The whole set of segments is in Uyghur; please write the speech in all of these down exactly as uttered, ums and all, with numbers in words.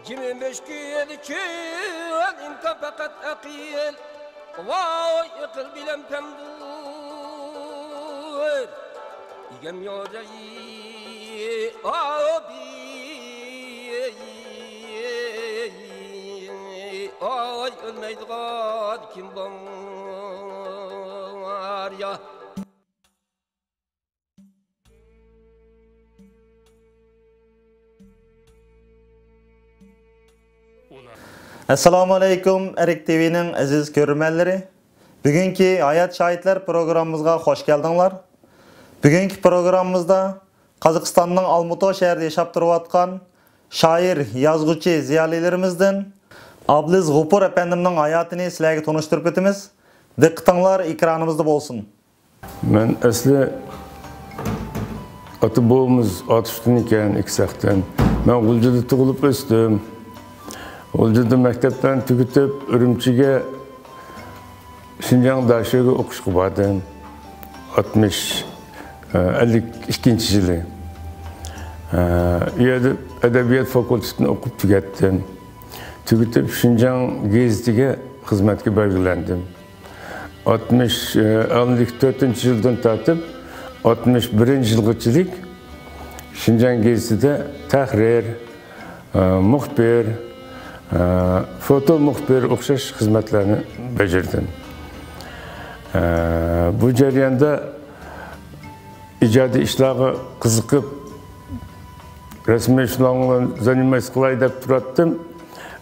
يىگىرمە بەش كۈن كۈن ئىمكان پەقەت ئەقىل. ۋاي ئەقىل بىلەن پەمدۇر. ئىگەم يورەي ئابىي. ئاي ئۆلمەيدىغان كىم بار يا؟ ئەسسالامۇ ئەلەيكۇم، ئەرك تىۋىنىڭ ئەزىز كۆرۈرمەنلىرى. بۈگۈنكى ھايات شاھىتلار پروگراممىمىزغا خوش كەلدىڭلار. بۈگۈنكى پروگراممىمىزدا قازاقىستاننىڭ ئالمۇتو شەھىرىدە ياشاپ تۇرۇۋاتقان شائىر، يازغۇچى، زىيالىيلىرىمىزدىن ئابلىز غوپۇر ئەپەندىمنىڭ ھاياتىنى سىلەرگە تونۇشتۇرۇپ ئۆتىمىز. دىققىتىڭلار ئېكرانىمىزدا بولسۇن. مەن ئەسلى ئاتا بوۋىمىز ئاتۇشتىن ئىكەن، ئىككىساقتىن. مەن غۇلجىدا تۇغۇلۇپ ئۆستۈم. غۇلجىدا مەكتەپلەرنى تۈگىتىپ، ئۈرۈمچىگە، شىنجاڭ داشۆگە ئوقۇشقا باردىم. ئاتمىش، ئەللىك ئىككىنچى يىلى. ئۇ يەردە ئەدەبىيات فاكۇلتېتىنى ئوقۇپ تۈگەتتىم. تۈگىتىپ، شىنجاڭ گېزىتىگە خىزمەتكە بەلگىلەندىم. ئاتمىش، ئە، ئەللىك تۆتىنچى يىلدىن تارتىپ ئاتمىش بىرىنچى يىلغىچىلىك شىنجاڭ گېزىتىدە تەھرىر، ئە، مۇخبىر، ئە، فوتو مۇخبىر ئوخشاش خىزمەتلەرنى بېجىردىم. ئە، بۇ جەرياندا ئىجادىي ئىشلارغا قىزىقىپ، رەسمىي ئىشلار بىلەن زانىمايس قىلاي دەپ تۇراتتىم.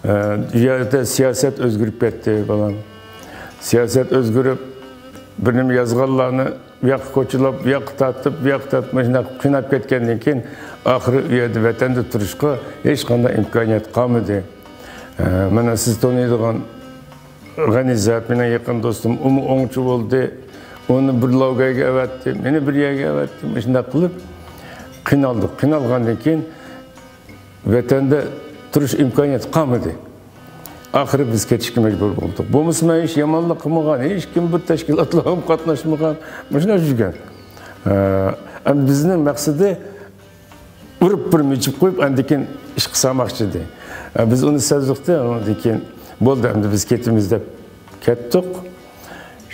ئە، بۇ يەردە سىياسەت ئۆزگىرىپ كەتتى، بالام. سىياسەت ئۆزگىرىپ، بىر نېمە يازغانلارنى بۇ ياققا كوچىلاپ، بۇ ياققا تارتىپ، بۇ ياققا تارتىپ، مۇشۇنداق قىيناپ كەتكەندىن كېيىن، ئاخىرى ئۇ يەردە، ۋەتەندە تۇرۇشقا ھېچقانداق ئىمكانىيەت قالمىدى. ئە، مانا سىز تونۇيدىغان غەنىزات، مېنىڭ يېقىن دوستۇم، ئۇمۇ ئوڭچى بولدى. ئۇنى بىر لاگېرگە ئەۋەتتى، مېنى بىر يەرگە ئەۋەتتى. مۇشۇنداق قىلىپ قىينالدۇق. قىينالغاندىن كېيىن ۋەتەندە تۇرۇش ئىمكانىيىتى قالمىدى. ئاخىرى بىز كېتىشكە مەجبۇر بولدۇق. بولمىسا مەن ھېچ يامانلىق قىلمىغان، ھېچكىم بىر تەشكىلاتلارغا قاتناشمىغان، مۇشۇنداق يۈرگەن. ئە، ئەمدى بىزنىڭ مەقسىتى ئۇرۇپ بىر مىجىپ قويۇپ، ئاندىن كېيىن ئىشقا سالماقچى ئىدى. ئە، بىز ئۇنى سەزدۇقتى، ئاندىن كېيىن بولدى، ئەمدى بىز كېتىمىز دەپ كەتتۇق.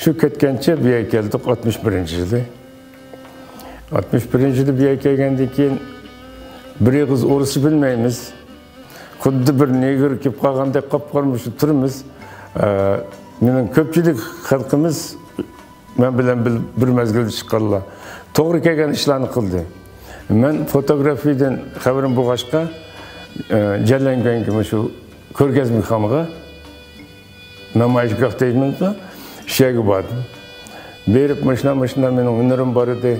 شۇ كەتكەنچە بۇ يەرگە كەلدۇق، ئاتمىش بىرىنچى يىلى. ئاتمىش بىرىنچى يىلى بۇ يەرگە كەلگەندىن كېيىن بىر ئېغىز ئورۇسچە بىلمەيمىز. خۇددى بىر نېگىر كېلىپ قالغاندەك قاپقارا مۇشۇ تۇرىمىز. ئە، مېنىڭ كۆپچىلىك خەلقىمىز مەن بىلەن بىل-، بىر مەزگىلدە چىققانلار توغرا كەلگەن ئىشلارنى قىلدى. مەن فوتوگرافىيەدىن خەۋىرىم بولغاچقا، ئە، جەللەنگەنگە مۇشۇ كۆرگەزمىخانىغا، نامايىشگاھ دەيمىزغۇ، شۇ يەرگە باردىم. بېرىپ، مۇشۇنداق، مۇشۇنداق مېنىڭ ھۈنىرىم بار ئىدى،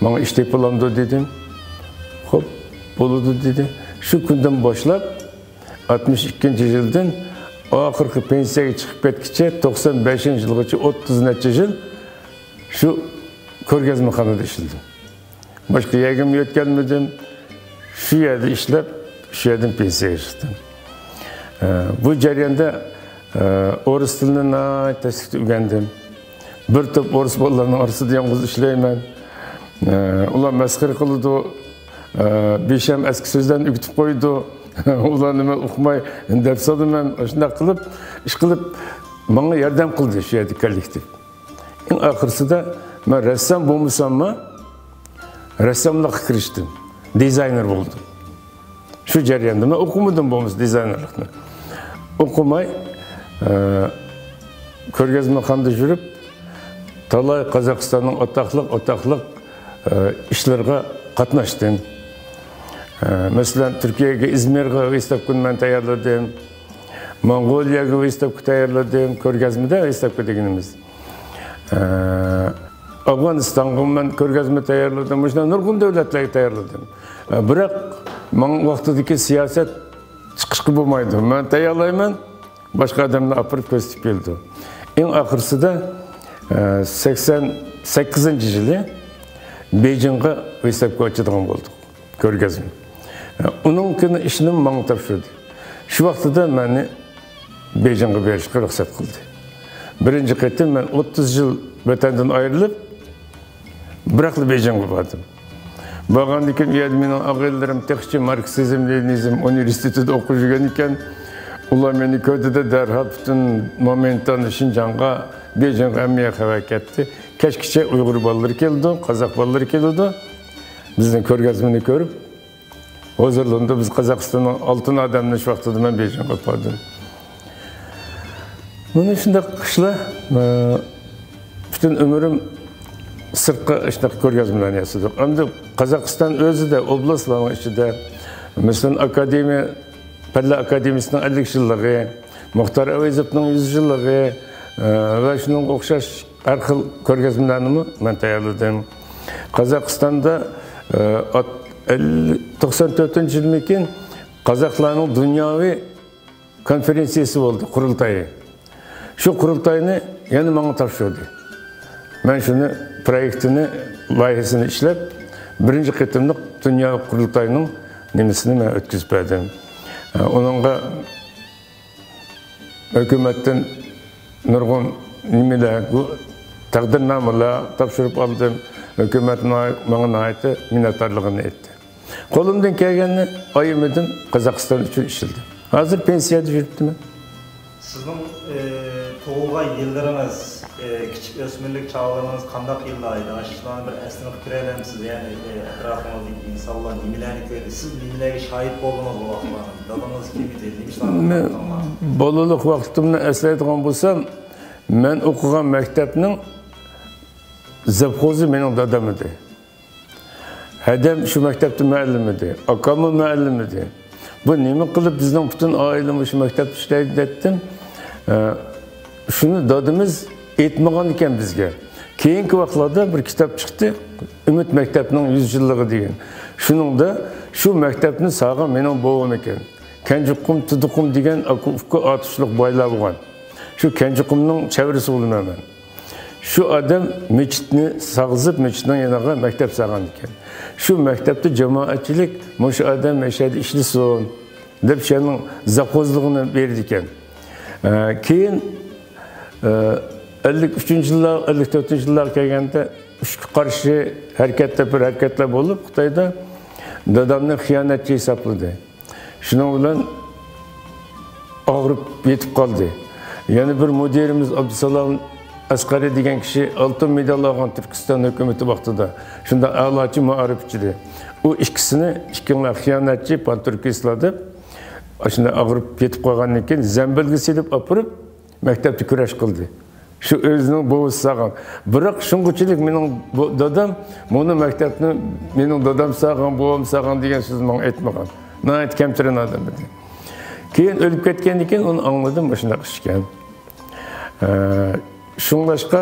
ماڭا ئىش تېپىلامدۇ دېدىم. خوپ، بولىدۇ دېدى. شۇ كۈندىن باشلاپ، ئاتمىش ئىككىنچى يىلدىن ئاخىرقى پېنسىيەگە چىقىپ كەتكىچە، توقسان بەشىنچى يىلغىچە ئوتتۇز نەچچە يىل شۇ كۆرگەزمىخانىدا ئىشلىدىم. باشقا يەرگىمۇ يۆتكەلمىدىم. شۇ يەردە ئىشلەپ، شۇ يەردىن پېنسىيەگە چىقتىم. ئە، بۇ جەرياندا، ئە، ئورۇس تىلىنى ناھايىتى تەسلىكتە ئۆگەندىم. بىر توپ ئورۇس بالىلارنىڭ ئارىسىدا يالغۇز ئىشلەيمەن. ئە، ئۇلار مەسخىرە قىلىدۇ. ئە، بىشەم ئەسكى سۆزلەرنى ئۆگىتىپ قويىدۇ. ئۇلارنى مەن ئۇقماي دەپ سالىمەن. شۇنداق قىلىپ، ئىشقىلىپ، ماڭا ياردەم قىلدى شۇ يەردە كوللېكتىپ. ئەڭ ئاخىرسىدا مەن رەسسام بولمىساممۇ، رەسساملىققا كىرىشتىم. دىزاينېر بولدۇم. شۇ جەرياندا مەن ئوقۇمىدىم بولمىسا دىزاينېرلىقنى. ئوقۇماي، ئە، كۆرگەزمىخانىدا يۈرۈپ، تالاي قازاقىستاننىڭ ئاتاقلىق، ئاتاقلىق، ئە، ئىشلىرىغا قاتناشتىم. ئە، مەسىلەن، تۈركىيەگە، ئىزمىرغا ۋىستاۋكىنى مەن تەييارلىدىم. موڭغۇلىيەگە ۋىستاۋكا تەييارلىدىم. كۆرگەزمىدە ۋىستاۋكا دېگىنىمىز. ئە، ئافغانىستانغا مەن كۆرگەزمە تەييارلىدىم. مۇشۇنداق نۇرغۇن دۆلەتلەرگە تەييارلىدىم. ئە، بىراق، ماڭا ۋاقتىدىكى سىياسەت چىقىشقا بولمايدۇ. مەن تەييارلايمەن، باشقا ئادەملەر ئاپىرىپ كۆرسىتىپ كېلىدۇ. ئەڭ ئاخىرسىدا، ئە، سەكسەن سەككىزىنچى يىلى بېيجىڭغا ۋىستاۋكا ئاچىدىغان بولدۇق. كۆرگەزمە. ئۇنىڭكىنى ئىشىنى ماڭا تاپشۇردى. شۇ ۋاقتىدا مەننى بېيجىڭغا بېرىشقا رۇخسەت قىلدى. بىرىنچى قېتىم مەن ئوتتۇز يىل ۋەتەندىن ئايرىلىپ، بىراقلا بېيجىڭغا باردىم. بارغاندىن كېيىن، ئۇ يەردە مېنىڭ ئاغىنىلىرىم تېخىچە ماركسىزم، لېنىنىزم ئۇنىۋېرسىتېتىدا ئوقۇش يۈرگەن ئىكەن. ئۇلار مېنى كۆردى-دە، دەرھال پۈتۈن مومېنتالنى شىنجاڭغا، بېيجىڭغا ھەممە يەرگە خەۋەر كەتتى. كەچكىچە ئۇيغۇر بالىلىرى كېلىدۇ، قازاق بالىلىرى كېلىدۇ. بىزنىڭ كۆرگەزمىنى كۆرۈپ، ھۇزۇرلىنىدۇ. بىز قازاقىستاننىڭ ئالتۇن ئادەملىرى، شۇ ۋاقتىدا مەن بېيجىڭغا ئېلىپ باردىم. مانا شۇنداق ئىشلار، ئە، پۈتۈن ئۆمرۈم سىرتقا شۇنداق كۆرگەزمىلەرنى ياسىدۇق. ئەمدى قازاقىستان ئۆزىدە، ئوبلاستلارنىڭ ئىچىدە، مەسىلەن، ئاكادېمىيە، پەنلەر ئاكادېمىيىسىنىڭ ئەللىك يىللىقى، مۇختار ئەۋەيزوۋنىڭ يۈز يىللىقى، ئە، ۋە شۇنىڭغا ئوخشاش ھەر خىل كۆرگەزمىلەرنىمۇ مەن تەييارلىدىم. قازاقىستاندا، ئە، ئات-، ئەللىك، توقسان تۆتىنچى يىلىمىكىن قازاقلارنىڭ دۇنياۋى كونفېرېنسىيىسى بولدى، قۇرۇلتايى. شۇ قۇرۇلتاينى يەنە ماڭا تاپشۇردى. مەن شۇنى پرويېكتىنى، لايىھىسىنى ئىشلەپ، بىرىنچى قېتىملىق دۇنيا قۇرۇلتايىنىڭ نېمىسىنى مەن ئۆتكۈزۈپ بەردىم. ئۇنىڭغا ھۆكۈمەتتىن نۇرغۇن نېمىلەر، بۇ تەقدىرنامىلەر تاپشۇرۇپ ئالدىم. ھۆكۈمەت ماڭا ناھايىتى مىننەتدارلىقىنى ئېيتتى. قولۇمدىن كەلگەننى ئايىمىدىم، قازاقىستان ئۈچۈن ئىشلىدىم. ھازىر پېنسىيەدە يۈرۈپتىمەن. سىزنىڭ، ئى، تۇغۇلغان يىللىرىڭىز، ئى، كىچىك ئۆسمۈرلۈك چاغلىرىڭىز قانداق يىللار ئىدى؟ ئاشۇ ئىشلارنى بىر ئەسلىمىگە كىرەلەمسىز؟ يەنى، ئى، ئەتراپىڭىزدىكى ئىنسانلار نېمىلەرنى كۆردى؟ سىز نېمىلەرگە شاھىت بولدىڭىز بۇ ۋاقىتلاردا؟ دادىڭىز كىم ئىدى؟ نېمە ئىشلارنى مەن قىلدىڭلار؟ بالىلىق ۋاقتىمنى ئەسلەيدىغان بولسام، مەن ئوقۇغان مەكتەپنىڭ زاپخوزى مېنىڭ دادام ئىدى. ھەدەم شۇ مەكتەپتە مۇئەللىم ئىدى، ئاكاممۇ مۇئەللىم ئىدى. بۇ نېمە قىلىپ بىزنىڭ پۈتۈن ئائىلە مۇشۇ مەكتەپتە ئىشلەيدۇ دەتتىم. ئە، شۇنى دادىمىز ئېيتمىغان ئىكەن بىزگە. كېيىنكى ۋاقىتلاردا بىر كىتاب چىقتى، ئۈمىد مەكتەپنىڭ يۈز يىللىقى دېگەن. شۇنىڭدا شۇ مەكتەپنى سالغان مېنىڭ بوۋام ئىكەن. كەنجىقۇم، تۇدۇقۇم دېگەن ئاكا-ئۇكا ئاتۇشلۇق بايلار بولغان. شۇ كەنجىقۇمنىڭ چەۋرىسى بولىمەن مەن. شۇ ئادەم مەچىتنى سالغۇزۇپ، مەچىتنىڭ يېنىغا مەكتەپ سالغان ئىكەن. شۇ مەكتەپتە جامائەتچىلىك، مۇشۇ ئادەم مەشەدە ئىشلىسۇن دەپ، شۇنىڭ زاپخوزلۇقىنى بېرىدىكەن. ئە، كېيىن، ئە، ئەللىك ئۈچىنچى يىللار، ئەللىك تۆتىنچى يىللارغا كەلگەندە، ئۈچكە قارشى ھەرىكەتلەر، بىر ھەرىكەتلەر بولۇپ، خىتايدا دادامنى خىيانەتچى ھېسابلىدى. شۇنىڭ بىلەن ئاغرىپ يېتىپ قالدى. يەنە بىر مۇدىرىمىز ئابدۇسالام ئەسقەرى دېگەن كىشى ئالتۇن مېدال ئالغان تۈركىستان ھۆكۈمىتى ۋاقتىدا. شۇنداق ئەلاچى مائارىپچى ئىدى. ئۇ ئىككىسىنى، ئىككىڭلار خىيانەتچى، پانتۈركىستلار دەپ، ئاشۇنداق ئاغرىپ يېتىپ قالغاندىن كېيىن زەمبىلگە سېلىپ ئاپىرىپ، مەكتەپتە كۈرەش قىلدى. شۇ ئۆزىنىڭ بوۋىسى سالغان. بىراق شۇنىڭغىچىلىك مېنىڭ بو-، دادام مۇنۇ مەكتەپنى مېنىڭ دادام سالغان، بوۋام سالغان دېگەن سۆزنى ماڭا ئېيتمىغان. ناھايىتى كەمتىرىن ئادەم ئىدى. كېيىن ئۆلۈپ كەتكەندىن كېيىن ئۇنى ئاڭلىدىم، مۇشۇنداق ئىش ئىكەن. ئە، شۇڭلاشقا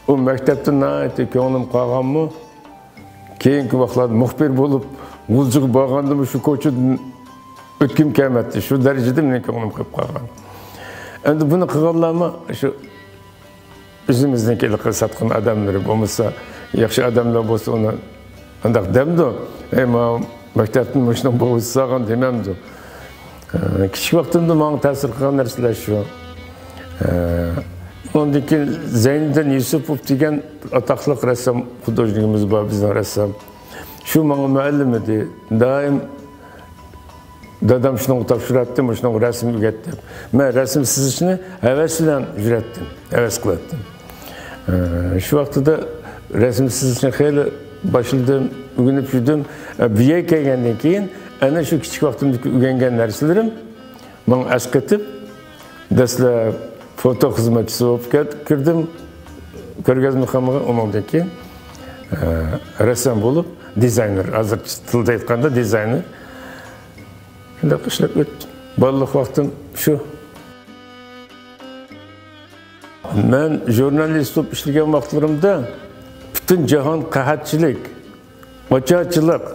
ئۇ مەكتەپتە ناھايىتى كۆڭلۈم قالغانمۇ؟ كېيىنكى ۋاقىتلاردا مۇخبىر بولۇپ، غۇلجىغا بارغاندىمۇ شۇ كوچىدىن ئۆتكۈم كەلمەيتتى. شۇ دەرىجىدە مېنىڭ كۆڭلۈم قېلىپ قالغان. ئەمدى بۇنى قىلغانلارمۇ شۇ ئۆزىمىزنىڭكى ھېلىقى ساتقىن ئادەملىرى بولمىسا، ياخشى ئادەملەر بولسا ئۇنى ئانداق دەمدۇ؟ ئەي، ماۋۇ مەكتەپتىن مۇشۇنىڭ بوۋىسى سالغان دېمەمدۇ؟ ئە، كىچىك ۋاقتىمدا ماڭا تەسىر قىلغان نەرسىلەر شۇ. ئە، ئۇندىن كېيىن زەينىدىن يۈسۈپوف دېگەن ئاتاقلىق رەسسام، خۇدوژنىكىمىز بار، بىزنىڭ رەسسام. شۇ ماڭا مۇئەللىم ئىدى. دائىم دادام شۇنىڭغا تاپشۇراتتى، مۇشۇنىڭغا رەسىم ئۆگەت دەپ. مەن رەسىم سىزىشنى ھەۋەس بىلەن يۈرەتتىم، ھەۋەس قىلاتتىم. ئە، شۇ ۋاقتىدا رەسىم سىزىشنى خېلى باشلىدىم، ئۆگىنىپ يۈردۈم. ئە، بۇ يەرگە كەلگەندىن كېيىن ئەنە شۇ كىچىك ۋاقتىمدىكى ئۆگەنگەن نەرسىلىرىم ماڭا ئەسقېتىپ، دەسلەپ فوتو خىزمەتچىسى بولۇپ كەت-، كىردىم. كۆرگەزمىخانىغا، ئۇنىڭدىن كېيىن، ئە، رەسسام بولۇپ، دىزاينېر، ھازىرقى تىلدا ئېيتقاندا دىزاينېر. شۇنداق ئىشلەپ ئۆتتۈم. بالىلىق ۋاقتىم شۇ. مەن ژۇرنالىست بولۇپ ئىشلىگەن ۋاقىتلىرىمدا پۈتۈن جاھان قەھەتچىلىك، ئاچارچىلىق،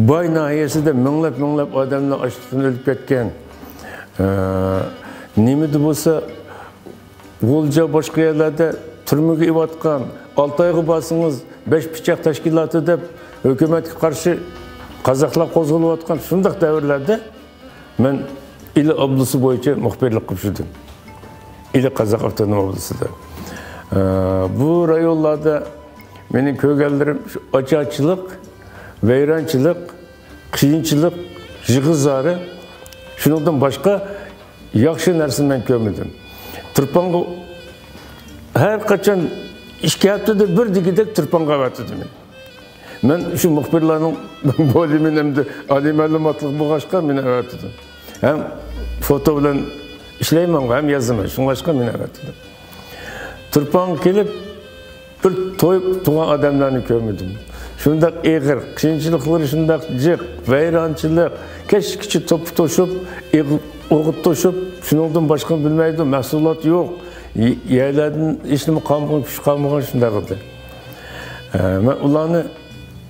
باي ناھىيەسىدە مىڭلاپ، مىڭلاپ ئادەملەر ئاچلىقتىن ئۆلۈپ كەتكەن. ئە، نېمىدە بولسا، غۇلجا، باشقا يەرلەردە تۈرمىگە ئېلىۋاتقان، ئالتايغا بارسىڭىز، بەش پىچاق تەشكىلاتى دەپ ھۆكۈمەتكە قارشى قازاقلار قوزغىلىۋاتقان شۇنداق دەۋرلەردە مەن ئىلى ئوبلىسى بويىچە مۇخبىرلىق قىلىپ يۈردۈم. ئىلى قازاق ئاپتونوم ئوبلاستىدا. ئە، بۇ رايونلاردا مېنىڭ كۆرگەنلىرىم شۇ ئاچارچىلىق، ۋەيرانچىلىق، قىيىنچىلىق، يىغا-زارى، شۇنىڭدىن باشقا ياخشى نەرسىنى مەن كۆرمىدىم. تۇرپانغا ھەر قاچان ئىككى ھەپتىدە بىر دېگۈدەك تۇرپانغا ئەۋەتىدۇ مېنى. مەن شۇ مۇخبىرلارنىڭ بولۇمىنى ئەمدى ئالىي مەلۇماتلىق بولغاچقا مېنى ئەۋەتىدۇ. ھەم فوتو بىلەن ئىشلەيمەنغۇ، ھەم يازىمەن، شۇڭلاشقا مېنى ئەۋەتىدۇ. تۇرپانغا كېلىپ، بىر توي تۇغان ئادەملەرنى كۆرمىدىم. شۇنداق ئېغىر، قىيىنچىلىقلىرى شۇنداق جىق، ۋەيرانچىلىق، كەچكىچە توپا توشۇپ، ئېغ-، ئوغۇت توشۇپ، شۇنىڭدىن باشقىنى بىلمەيدۇ، مەھسۇلات يوق. ي-، يەرلەردىن ھېچنېمە قالمىغان، كۈچ قالمىغان شۇنداق ئىدى. ئە، مەن ئۇلارنى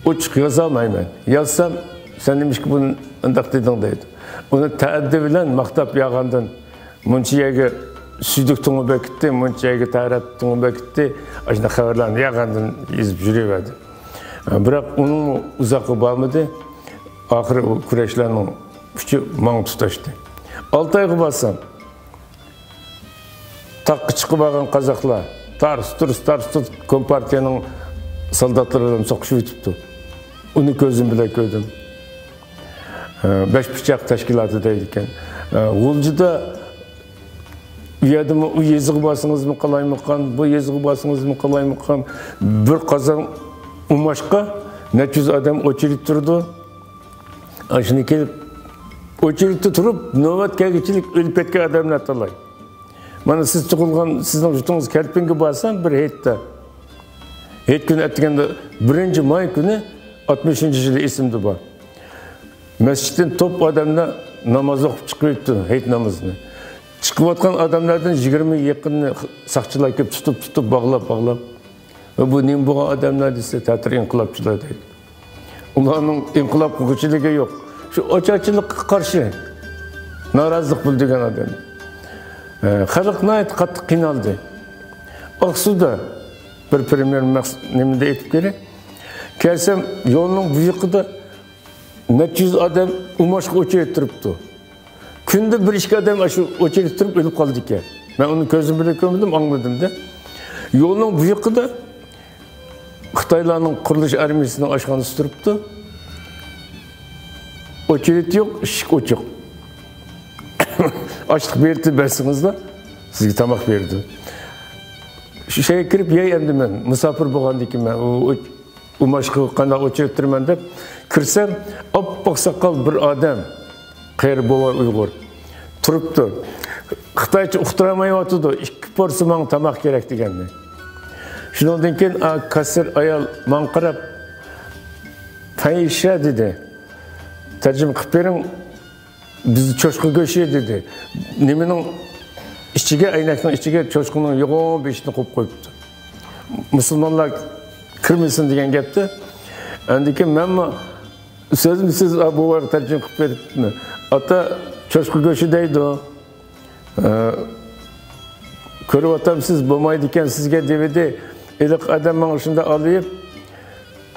ئوچۇق يازالمايمەن. يازسام، «سەن نېمىشقا بۇنى ئۇنداق دېدىڭ؟» دەيدۇ. ئۇنى تەئەددى بىلەن ماختاپ ياغاندىن، مۇنچە يەرگە سۈيدۈك تۇڭى بېكىتتى، مۇنچە يەرگە تەرەت تۇڭى بېكىتتى، ئاشۇنداق خەۋەرلەرنى ياغاندىن يېزىپ يۈرۈۋەردى. بىراق ئۇنىڭمۇ ئۇزاققا بارمىدى. ئاخىرى ئۇ كۈرەشلەرنىڭ كۈچى ماڭا تۇتاشتى. ئالتايغا بارسام، تاغقا چىقىپ بارغان قازاقلار تارس-تۇرس، تارس-تۇرس كومپارتىيەنىڭ سالداتلىرى بىلەن سوقۇشۇۋېتىپتۇ. ئۇنى كۆزۈم بىلەن كۆردۈم. ئە، بەش پىچاق تەشكىلاتى دەيدىكەن. ئە، غۇلجىدا ئۇ يەردىمۇ، ئۇ يېزىغا بارسىڭىزمۇ قالايمىقان، بۇ يېزىغا بارسىڭىزمۇ قالايمىقان، بىر قازان ئۇماچقا نەچچە يۈز ئادەم ئوچېرېد تۇرىدۇ. ئاشۇنى كېلىپ، ئوچېرېدتا تۇرۇپ، نۆۋەت كەلگۈچىلىك ئۆلۈپ كەتكەن ئادەملەر تالاي. مانا سىز تۇغۇلغان، سىزنىڭ يۇرتىڭىز كەلپىنگە بارسام، بىر ھېيتتا، ھېيت كۈنى ئەتىگەندە، بىرىنچى ماي كۈنى، ئاتمىشىنچى يىلى ئېسىمدە بار. مەسچىتتىن توپ ئادەملەر ناماز ئوقۇپ چىقىۋېتىپتۇ، ھېيت نامىزىنى. چىقىۋاتقان ئادەملەردىن يىگىرمە يېقىنىنى ساقچىلار كېلىپ تۇتۇپ، تۇتۇپ، باغلاپ، باغلاپ. «ۋە بۇ نېمە بولغان ئادەملەر؟» دېسە، «تەتۈر ئىنقىلابچىلار» دەيدۇ. ئۇلارنىڭ ئىنقىلاب قىلغۇچىلىقى يوق. شۇ ئوچاقچىلىققا قارشى نارازىلىق بىلدۈرگەن ئادەم. ئە، خەلق ناھايىتى قاتتىق قىينالدى. ئاقسۇدا بىر پرېميېر مەخس-، نېمىدە ئېيتىپ كېرەك. كەلسەم، يولنىڭ بۇ يېقىدا نەچچە يۈز ئادەم ئۇماچقا ئوچېرېد تۇرۇپتۇ. كۈندە بىر ئىككى ئادەم ئاشۇ ئوچېرېد تۇرۇپ ئۆلۈپ قالىدىكەن. مەن ئۇنى كۆزۈم بىلەن كۆرمىدىم، ئاڭلىدىم-دە. يولنىڭ بۇ يېقىدا خىتايلارنىڭ قۇرۇلۇش ئارمىيىسىنىڭ ئاشخانىسى تۇرۇپتۇ. ئوچېرېد يوق، ئىشىك ئوچۇق. ئاشلىق بېرىتى بەرسىڭىزلا، سىزگە تاماق بېرىدۇ. شۇ شەيگە كىرىپ يەي ئەمدى مەن. مۇساپىر بولغاندىكىن مەن ئۇ، ئۇ، ئۇماچقا قانداق ئوچېرېد تۇرىمەن دەپ كىرسەم، ئاپئاق ساقال بىر ئادەم، قېرى بوۋاي ئۇيغۇر. تۇرۇپتۇ. خىتايچە ئۇقتۇرالمايۋاتىدۇ. ئىككى پورسىيە ماڭا تاماق كېرەك دېگەننى. شۇنىڭدىن كېيىن ئا، كاسسىر ئايال ماڭا قاراپ، «پەيشە» دېدى. «تەرجىمە قىلىپ بېرىڭ. بىز چوشقا گۆشى» دېدى. نېمىنىڭ ئىچىگە، ئەينەكنىڭ ئىچىگە چوشقىنىڭ يوغان بېشىنى قويۇپ قويۇپتۇ. مۇسۇلمانلار كىرمىسۇن دېگەن گەپتە. ئاندىن كېيىن مەنمۇ سۆزمۇ سۆز بۇ بوۋايغا تەرجىمە قىلىپ بېرىپتىمەن. «ئاتا، چوشقا گۆشى دەيدۇ. ئە، كۆرۈۋاتامسىز، بولمايدىكەن سىزگە» دېۋىدى. ھېلىقى ئادەم ماڭا شۇنداق ئالىيىپ،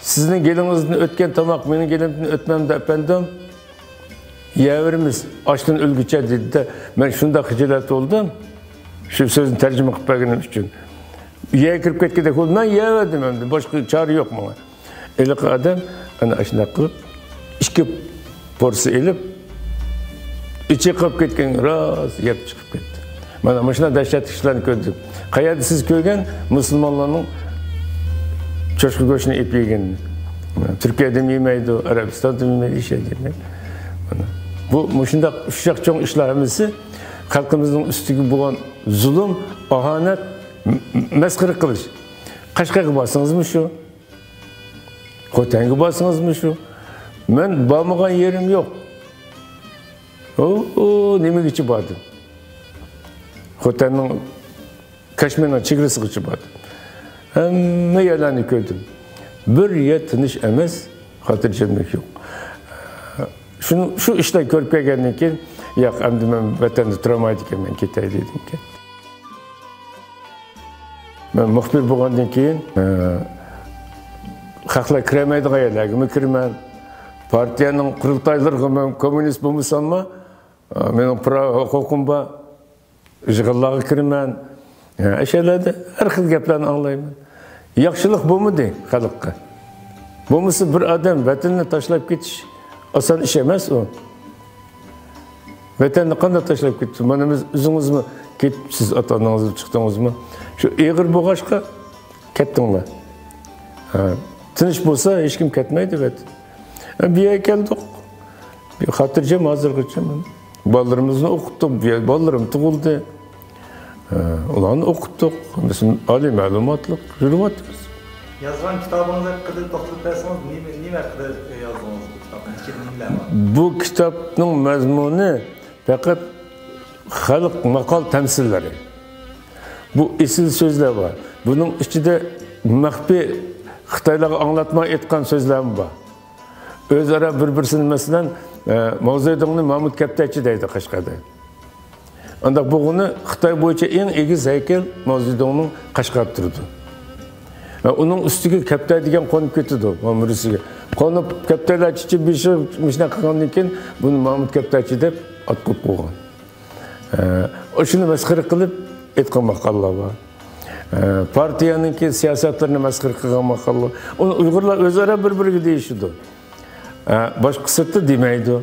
«سىزنىڭ گېلىڭىزدىن ئۆتكەن تاماق مېنىڭ گېلىمدىن ئۆتمەمدۇ، ئەپەندىم؟ يەۋېرىمىز، ئاچتىن ئۆلگۈچە» دېدى-دە، مەن شۇنداق خىجالەت بولدۇم، شۇ سۆزنى تەرجىمە قىلىپ بەرگىنىم ئۈچۈن. يەرگە كىرىپ كەتكۈدەك بولدۇم، مەن يەۋەردىم ئەمدى، باشقا چارە يوق ماڭا. ھېلىقى ئادەم ئەنە ئاشۇنداق قىلىپ، ئىككى پورسىيە ئېلىپ، ئىچى قاپ كەتكەن راست يەپ چىقىپ كەتتى. مانا مۇشۇنداق دەھشەتلىك ئىشلارنى كۆردۈم. قەيەردە سىز كۆرگەن مۇسۇلمانلارنىڭ چوشقا گۆشىنى ئېلىپ يېگىنىنى؟ تۈركىيەدىمۇ يېمەيدۇ، ئەرەبىستاندىمۇ يېمەيدۇ، ھېچ يەردە يېمەيدۇ. مانا. بۇ مۇشۇنداق ئۇششاق چوڭ ئىشلار ھەممىسى خەلقىمىزنىڭ ئۈستىگە بولغان زۇلۇم، ئاھانەت، م-، مەسخىرە قىلىش. قەشقەرگە بارسىڭىزمۇ شۇ. خوتەنگە بارسىڭىزمۇ شۇ. مەن بارمىغان يېرىم يوق. ئۇ، ئۇ، نېمىگىچە باردىم؟ خوتەننىڭ، كەشمىرنىڭ چېگرىسىغىچە باردىم. ھەممە يەرلەرنى كۆردۈم. بىر يەر تىنچ ئەمەس، خاتىرجەملىك يوق. شۇنى، شۇ ئىشلارنى كۆرۈپ كەلگەندىن كېيىن، ياق، ئەمدى مەن ۋەتەندە تۇرالمايدىكەنمەن، كېتەي دېدىمكەن. مەن مۇخبىر بولغاندىن كېيىن، ئە، خەقلەر كىرەلمەيدىغان يەرلەرگىمۇ كىرىمەن. پارتىيەنىڭ قۇرۇلتايلىرىغىمۇ، كوممۇنىست بولمىساممۇ، ئە، مېنىڭ پراۋا ھوقۇقۇم بار. يىغىنلارغا كىرىمەن. ئە، ئاشۇ يەرلەردە ھەر خىل گەپلەرنى ئاڭلايمەن. ياخشىلىق بولمىدى خەلققە. بولمىسا بىر ئادەم ۋەتىنىنى تاشلاپ كېتىش ئاسان ئىش ئەمەس ئۇ. ۋەتەننى قانداق تاشلاپ كېتىپسىز؟ مانا بىز ئۆزىڭىزمۇ كېتىپسىز، ئاتا-ئانىڭىز بىلەن چىقتىڭىزمۇ؟ شۇ ئېغىر بولغاچقا كەتتىڭلار. ھە، تىنچ بولسا ھېچكىم كەتمەيدۇ، ئەلۋەتتە. ھە، بۇ يەرگە كەلدۇق. بىر خاتىرجەم ھازىرغىچە مانا. بالىلىرىمىزنى ئوقۇتتۇق، بۇ يەردە بالىلىرىم تۇغۇلدى. ھە، ئۇلارنى ئوقۇتتۇق. بىز ئالىي مەلۇماتلىق يۈرۈۋاتىمىز. يازغان كىتابىڭىز ھەققىدە توختىلىپ بەرسىڭىز، نېمە، نېمە ھەققىدە يازدىڭىز بۇ كىتابنىڭ ئىچىدە نېمىلەر بار؟ بۇ كىتابنىڭ مەزمۇنى پەقەت خەلق ماقال تەمسىللىرى. بۇ ئېسىل سۆزلەر بار. بۇنىڭ ئىچىدە مەخپىي خىتايلارغا ئاڭلاتما ئېيتقان سۆزلەرمۇ بار. ئۆزئارا بىر-بىرسىنى، مەسىلەن، ئە، ماۋزېدۇڭنى مامۇت كەپتەرچى دەيدۇ قەشقەردە. ئانداق بولغىنى خىتاي بويىچە ئەڭ ئېگىز ھەيكەل ماۋزېدۇڭنىڭ قەشقەردە تۇرىدۇ. ئە، ئۇنىڭ ئۈستىگە كەپتەر دېگەن قونۇپ كېتىدۇ مۇرىسىگە. قونۇپ كەپتەرلەرچە بېشى مۇشۇنداق قىلغاندىن كېيىن بۇنى مامۇت كەپتەرچى دەپ ئات قويۇپ قويغان. ئە، ئاشۇنى مەسخىرە قىلىپ ئېيتقان ماقالىلار بار. ئە، پارتىيەنىڭكى سىياسەتلىرىنى مەسخىرە قىلغان ماقالىلار. ئۇنى ئۇيغۇرلار ئۆزئارا بىر-بىرىگە دېيىشىدۇ. ئە، باشقا سىرتتا دېمەيدۇ.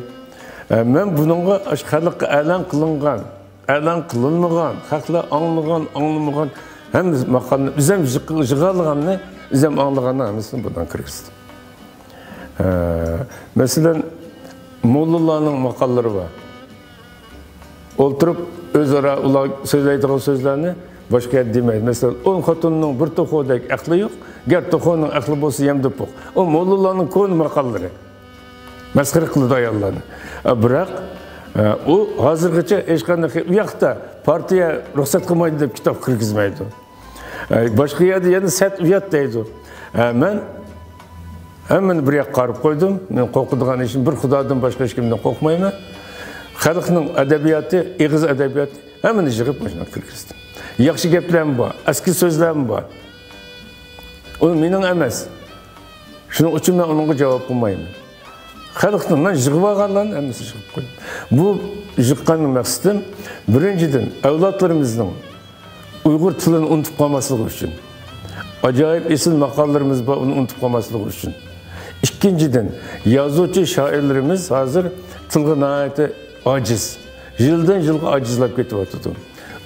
ئە، مەن بۇنىڭغا ئاشۇ خەلققە ئەلان قىلىنغان، ئەلان قىلىنمىغان، خەقلەر ئاڭلىغان، ئاڭلىمىغان ھەممە ماقالىنى، ئۆزۈم يىغ-، يىغالىغاننى، ئۆزۈم ئاڭلىغاننى ھەممىسىنى بۇنىڭغا كىرگۈزدۈم. ئە، مەسىلەن، موللىلارنىڭ ماقاللىرى بار. ئولتۇرۇپ ئۆزئارا ئۇلار سۆزلەيدىغان سۆزلەرنى باشقا يەردە دېمەيدۇ. مەسىلەن، ئون خوتۇننىڭ بىر توخۇدەك ئەقلى يوق، گەر توخۇنىڭ ئەقلى بولسا يەمدە پوق. ئۇ موللىلارنىڭ كونا ماقاللىرى. مەسخىرە قىلىدۇ ئاياللارنى. ئە، بىراق، ئە، ئۇ ھازىرغىچە ھېچقانداق، ئۇ ياقتا پارتىيە رۇخسەت قىلمايدۇ دەپ كىتاب كىرگۈزمەيدۇ. ئە، باشقا يەردە يەنە سەت ئۇيات دەيدۇ. ئە، مەن ھەممىنى بىر ياققا قارىپ قويدۇم. مەن قورقىدىغان ئىشىم، بىر خۇدادىن باشقا ھېچكىمدىن قورقمايمەن. خەلقنىڭ ئەدەبىياتى، ئېغىز ئەدەبىياتى، ھەممىنى يىغىپ مۇشۇنداق كىرگۈزدۈم. ياخشى گەپلەرمۇ بار، ئەسكى سۆزلەرمۇ بار. ئۇ مېنىڭ ئەمەس. شۇنىڭ ئۈچۈن مەن ئۇنىڭغا جاۋاب قىلمايمەن. خەلقنىڭ، مەن يىغىۋالغانلارنى ھەممىسىنى يىغىپ قويدۇم. بۇ يىغقاندىن مەقسىتىم، بىرىنچىدىن، ئەۋلادلىرىمىزنىڭ ئۇيغۇر تىلىنى ئۇنتۇپ قالماسلىقى ئۈچۈن. ئاجايىپ ئېسىل ماقالىلىرىمىز بار، ئۇنى ئۇنتۇپ قالماسلىقى ئۈچۈن. ئىككىنچىدىن، يازغۇچى، شائىرلىرىمىز ھازىر تىلغا ناھايىتى ئاجىز. يىلدىن يىلغا ئاجىزلاپ كېتىۋاتىدۇ.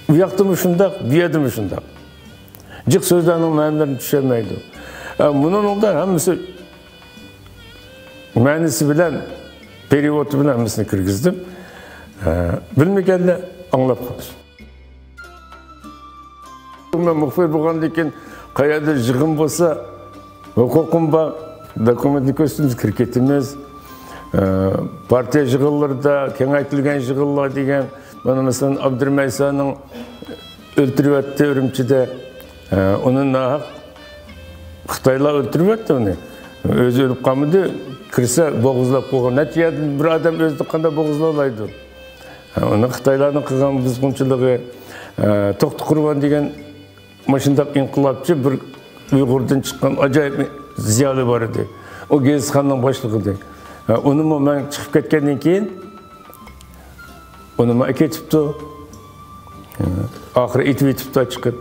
ئۇ ياقتىمۇ شۇنداق، بۇ يەردىمۇ شۇنداق. جىق سۆزلەرنىڭ مەنىلىرىنى چۈشەنمەيدۇ. ئە، مۇنىڭدا ھەممىسى مەنىسى بىلەن، پېرېۋوتى بىلەن ھەممىسىنى كىرگۈزدۈم. ئە، بىلمىگەنلەر ئاڭلاپ قالسۇن. مەن مۇخبىر بولغاندىن كېيىن قەيەردە يىغىن بولسا، ھوقۇقۇم بار، دوكۇمېنتنى كۆرسىتىمىز، كىرىپ كېتىمىز. ئە، پارتىيە يىغىنلىرىدا، كېڭەيتىلگەن يىغىنلار دېگەن، مانا، مەسىلەن، ئابدۇرېھىم ئەيسانىڭ ئۆلتۈرۈۋەتتى ئۈرۈمچىدە. ئە، ئۇنى ناھەق خىتايلار ئۆلتۈرۈۋەتتى ئۇنى. ئۆزى ئۆلۈپ قالمىدى. كىرسە بوغۇزلاپ قويغان. نەچچە يەردىن بىر ئادەم ئۆزىنى قانداق بوغۇزلاۋالايدۇ؟ ئە، ئۇنى خىتايلارنىڭ قىلغان بۇزغۇنچىلىقى. ئە، توختى قۇربان دېگەن مۇشۇنداق ئىنقىلابچى بىر ئۇيغۇردىن چىققان ئاجايىپ زىيالىي بار ئىدى. ئۇ گېزىتخانىنىڭ باشلىقى ئىدى. ئە، ئۇنىمۇ مەن چىقىپ كەتكەندىن كېيىن ئۇنىمۇ ئەكېتىپتۇ. ئاخىرى ئېتىۋېتىپتۇ چىقىپ.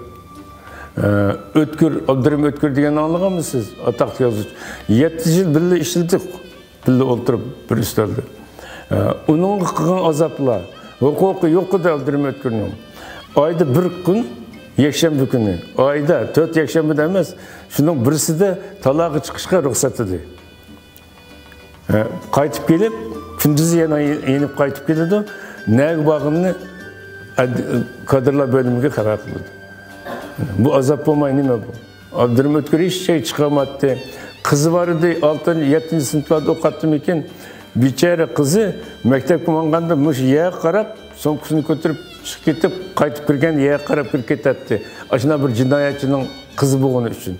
ئۆتكۈر، ئابدۇرېھىم ئۆتكۈر دېگەننى ئاڭلىغانمۇسىز؟ ئاتاقلىق يازغۇچى. يەتتە يىل بىللە ئىشلىدۇق. بىللە ئولتۇرۇپ بىر ئۈستەلدە. ئۇنىڭغا قىلغان ئازابلار، ھوقۇقى يوق ئىدى ئابدۇرېھىم ئۆتكۈرنىڭ. ئايدا بىر كۈن، يەكشەنبە كۈنى. ئايدا تۆت يەكشەنبىدە ئەمەس، شۇنىڭ بىرسىدە تالاغا چىقىشقا رۇخسەت ئىدى. ھە، قايتىپ كېلىپ، كۈندۈزى يەنە يېنىپ قايتىپ كېلىدۇ. نەگە بارغىنىنى ئەد-، كادىرلار بۆلۈمىگە خەۋەر قىلىدۇ. بۇ ئازاب بولماي نېمە بۇ؟ ئابدۇرېھىم ئۆتكۈر ھېچ شەي چىقارمايتتى. قىزى بار ئىدى، ئالتىنچى، يەتتىنچى سىنىپلاردا ئوقۇتتىمىكىن؟ بىچارە قىزى مەكتەپكە ماڭغاندا مۇشۇ يەرگە قاراپ، سومكىسىنى كۆتۈرۈپ چىقىپ كېتىپ، قايتىپ كىرگەندە يەرگە قاراپ كىرىپ كېتەتتى. ئاشۇنداق بىر جىنايەتچىنىڭ قىزى بولغىنى ئۈچۈن.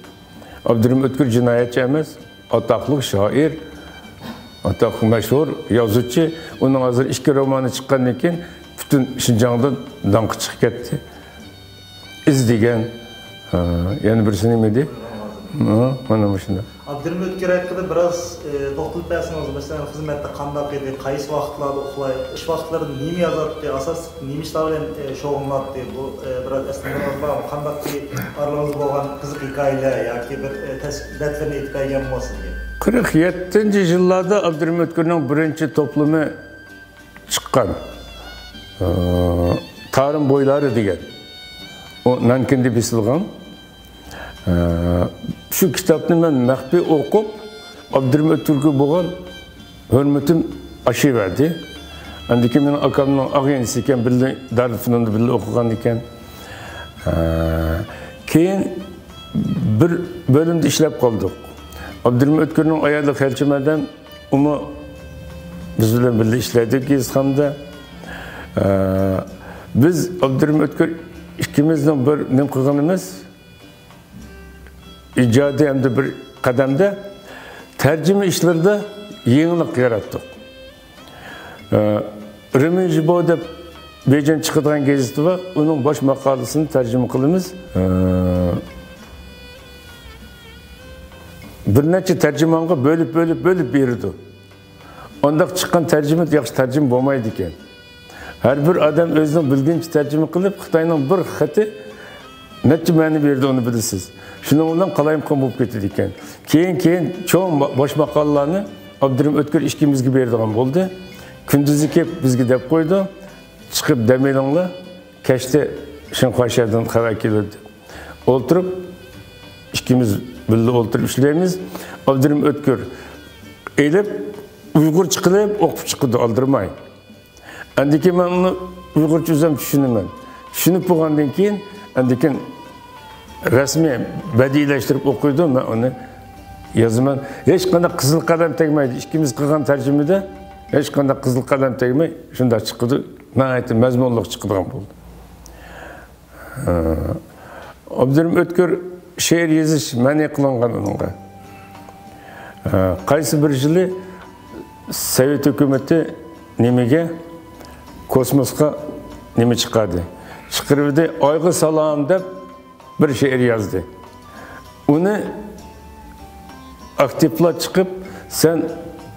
ئابدۇرېھىم ئۆتكۈر جىنايەتچى ئەمەس. ئاتاقلىق شائىر، ئاتاقلىق مەشھۇر يازغۇچى. ئۇنىڭ ھازىر ئىككى رومانى چىققاندىن كېيىن پۈتۈن شىنجاڭدا داڭقى چىقىپ كەتتى. ئىز دېگەن، ھە، يەنە بىرسى نېمە ئىدى؟ ھە، مانا مۇشۇنداق. ئابدۇرېھىم ئۆتكۈر ھەققىدە بىراز، ئە، توختىلىپ بەرسىڭىز، مەسىلەن، خىزمەتتە قانداق ئىدى، قايسى ۋاقىتلاردا ئۇخلاي، ئىش ۋاقىتلىرىدا نېمە يازاتتى، ئاساسلىق نېمە ئىشلار بىلەن، ئە، شۇغۇللىناتتى؟ بۇ، ئە، بىراز ئەسلىمىلىرىڭىز بارمۇ؟ قانداق ئارىلىرىڭىزدا بولغان قىزىق ھېكايىلەر ياكى بىر، ئە، تەس-، دەردلىرىنى ئېيتىپ بەرگەن بولسا سىزگە. قىرىق يەتتىنچى يىللاردا ئابدۇرېھىم ئۆتكۈرنىڭ بىرىنچى توپلىمى چىققان. ئى، تارىم بويلارى دېگەن. ئۇ نانكىندا بېسىلغان. ئى، شۇ كىتابنى مەن مەخپىي ئوقۇپ، ئابدۇرېھىم ئۆتكۈرگە بولغان ھۆرمىتىم ئاشىۋەردى. ئاندىن كېيىن مېنىڭ ئاكامنىڭ ئاغىنىسى ئىكەن، بىللە دارىلفۇنۇندا بىللە ئوقۇغان ئىكەن. ئى، كېيىن بىر بۆلۈمدە ئىشلەپ قالدۇق. ئابدۇرېھىم ئۆتكۈرنىڭ ئايالى خەلچە مەدەم، ئۇمۇ بىز بىلەن بىللە ئىشلەيدۇ گېزىتخانىدا. ئە، بىز ئابدۇرېھىم ئۆتكۈر ئىككىمىزنىڭ بىر نېمە قىلغىنىمىز، ئىجادىي ھەمدە بىر قەدەمدە تەرجىمە ئىشلىرىدا يېڭىلىق ياراتتۇق. ئە، رېمىژبو دەپ بېيجىڭ چىقىدىغان گېزىتى بار، ئۇنىڭ باش ماقالىسىنى تەرجىمە قىلىمىز. ئە، بىر نەچچە تەرجىمانغا بۆلۈپ، بۆلۈپ، بۆلۈپ بېرىدۇ. ئانداق چىققان تەرجىمە ياخشى تەرجىمە بولمايدىكەن. ھەر بىر ئادەم ئۆزىنىڭ بىلگىنىچە تەرجىمە قىلىپ، خىتاينىڭ بىر خېتى نەچچە مەنە بېرىدۇ، ئۇنى بىلىسىز. شۇنىڭ بىلەن قالايمىقان بولۇپ كېتىدىكەن. كېيىن، كېيىن چوڭ با-، باش ماقالىلارنى ئابدۇرېھىم ئۆتكۈر ئىككىمىزگە بېرىدىغان بولدى. كۈندۈزى كېلىپ بىزگە دەپ قويدى، چىقىپ دەم ئېلىڭلار، كەچتە شىنخۇا شەھىرىدىن خەۋەر كېلىدۇ. ئولتۇرۇپ، ئىككىمىز بىللە ئولتۇرۇپ ئىشلەيمىز. ئابدۇرېھىم ئۆتكۈر ئېلىپ، ئۇيغۇرچە قىلىپ ئوقۇپ چىقىدۇ، ئالدىرىماي. ئاندىن كېيىن مەن ئۇنى ئۇيغۇرچە ئۆزۈم چۈشىنىمەن. چۈشىنىپ بولغاندىن كېيىن، ئاندىن كېيىن رەسمىي بەدىئىيلەشتۈرۈپ ئوقۇيدۇ، مەن ئۇنى يازىمەن. ھېچقانداق قىزىل قەلەم تەگمەيدۇ. ئىككىمىز قىلغان تەرجىمىدە ھېچقانداق قىزىل قەلەم تەگمەي، شۇنداق چىقىدۇ. ناھايىتى مەزمۇنلۇق چىقىدىغان بولدى. ئابدۇرېھىم ئۆتكۈر شېئىر يېزىش مەنئى قىلىنغان ئۇنىڭغا. قايسى بىر يىلى سوۋېت ھۆكۈمىتى نېمىگە، كوسموسقا نېمە چىقاردى. چىقىرىۋىدى، ئايغا سالام دەپ بىر شېئىر يازدى. ئۇنى ئاكتىپلار چىقىپ، سەن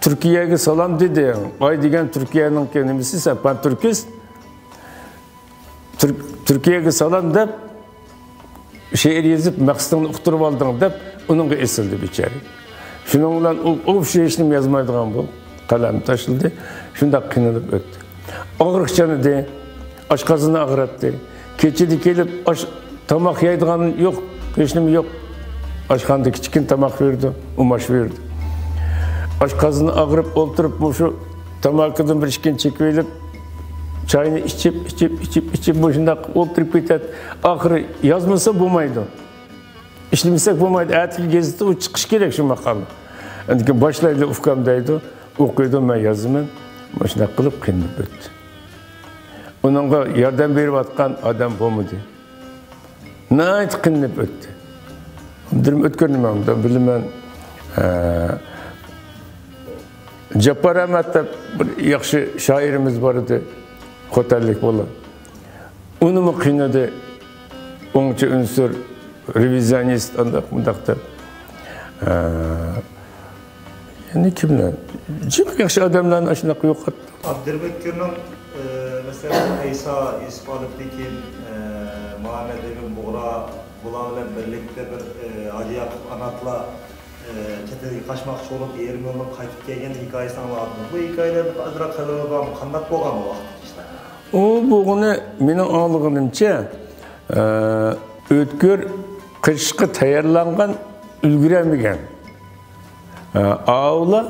تۈركىيەگە سالام دېدىڭ. ئاي دېگەن تۈركىيەنىڭكى نېمىسى، سەن پانتۈركىست. تۈرك-، تۈركىيەگە سالام دەپ شېئىر يېزىپ، مەقسىتىڭنى ئۇقتۇرۇپ ئالدىڭ دەپ ئۇنىڭغا ئېسىلدى بىچارە. شۇنىڭ بىلەن ئۇ، ئۇ شۇ ھېچنېمە يازمايدىغان بولدى. قەلەم تاشلىدى. شۇنداق قىينىلىپ ئۆتتى. ئاغرىق چانىدى. ئاشقازىنى ئاغرىتتى. كېچىدە كېلىپ ئاش-، تاماق يەيدىغان يوق، ھېچنېمە يوق. ئاشخانىدا كىچىككىنە تاماق بېرىدۇ، ئۇماش بېرىدۇ. ئاشقازىنى ئاغرىپ ئولتۇرۇپ، مۇشۇ تاماكىدىن بىر ئىككىنى چېكىۋېلىپ، چاينى ئىچىپ، ئىچىپ، ئىچىپ، ئىچىپ، مۇشۇنداق ئولتۇرۇپ كېتەتتى. ئاخىرى يازمىسا بولمايدۇ. ئىشلىمىسەك بولمايدۇ. ئەتىكى گېزىتتە ئۇ چىقىشى كېرەك شۇ ماقالە. ئاندىن كېيىن باشلايدۇ، ئۇكام دەيدۇ، ئوقۇيدۇ، مەن يازىمەن. مۇشۇنداق قىلىپ قىينىلىپ ئۆتتى. ئۇنىڭغا ياردەم بېرىۋاتقان ئادەم بولمىدى. ناھايىتى قىينىلىپ ئۆتتى. ئابدۇرېھىم ئۆتكۈرنى مەن ئوبدان بىلىمەن. ئە، جاپپار ئەمەت دەپ بىر ياخشى شائىرىمىز بار ئىدى. خوتەنلىك بالا. ئۇنىمۇ قىينىدى. ئوڭچى ئۇنسۇر، رېۋىزىيونىست، ئانداق مۇنداق دەپ. ئە، يەنە كىملەر؟ جىق ياخشى ئادەملەرنى ئاشۇنداق يوقاتتى. ئابدۇرېھىم ئۆتكۈرنىڭ، ئى، مەسىلەن، ئەيسا، يۈسۈپ ئالىپتىكىن، ئى، مۇھەممەد ئەمىن بۇغرا، بۇلار بىلەن بىرلىكتە بىر، ئى، ھاجى ياقۇپ ئاناتلا، ئى، چەت ئەلگە قاچماقچى بولۇپ، يېرىم يولدىن قايتىپ كەلگەن ھېكايىسىنى ئاڭلاۋاتىمىز. بۇ ھېكايىلەردە ئازراق خەۋىرىڭىز بارمۇ؟ قانداق بولغان بۇ ۋاقىتتىكى ئىشلار؟ ئۇ بولغىنى مېنىڭ ئاڭلىغىنىمچە، ئى، ئۆتكۈر قېچىشقا تەييارلانغان، ئۈلگۈرەلمىگەن. ئاۋۇلار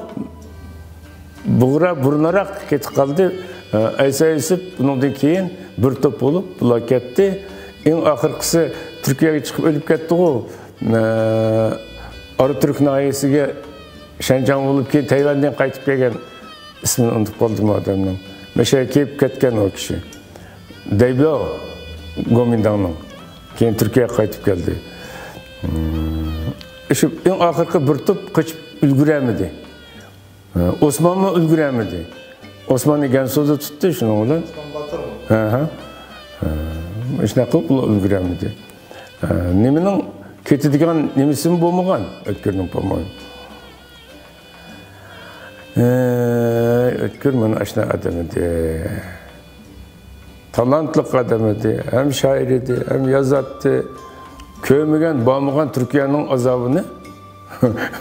بۇغرا بۇرۇنراق كېتىپ قالدى. ئەيسا يۈسۈپ بۇنىڭدىن كېيىن بىر توپ بولۇپ بۇلار كەتتى. ئەڭ ئاخىرقىسى تۈركىيەگە چىقىپ ئۆلۈپ كەتتىغۇ. ئاراتۈرك ناھىيەسىگە شەنجاڭ بولۇپ، كېيىن تەيۋەندىن قايتىپ كەلگەن، ئىسمىنى ئۇنتۇپ قالدىم ئۇ ئادەمنىڭ. مەشەگە كېلىپ كەتكەن ئۇ كىشى. دەيبياۋ گومىنداڭنىڭ. كېيىن تۈركىيەگە قايتىپ كەلدى. شۇ ئەڭ ئاخىرقى بىر توپ قېچىپ ئۈلگۈرەلمىدى. ئوسمانمۇ ئۈلگۈرەلمىدى. ئوسماننى گەنسۇدا تۇتتى، شۇنىڭ بىلەن. ئوسمان باتۇرمۇ؟ ھە، ھە. شۇنداق قىلىپ ئۇلار ئۈلگۈرەلمىدى. نېمىنىڭ كېتىدىغان نېمىسىمۇ بولمىغان، ئۆتكۈرنىڭ، по-моему. ئەي، ئۆتكۈر مانا ئاشۇنداق ئادەم ئىدى. تالانتلىق ئادەم ئىدى. ھەم شائىر ئىدى، ھەم يازاتتى. كۆرمىگەن، بارمىغان تۈركىيەنىڭ ئازابىنى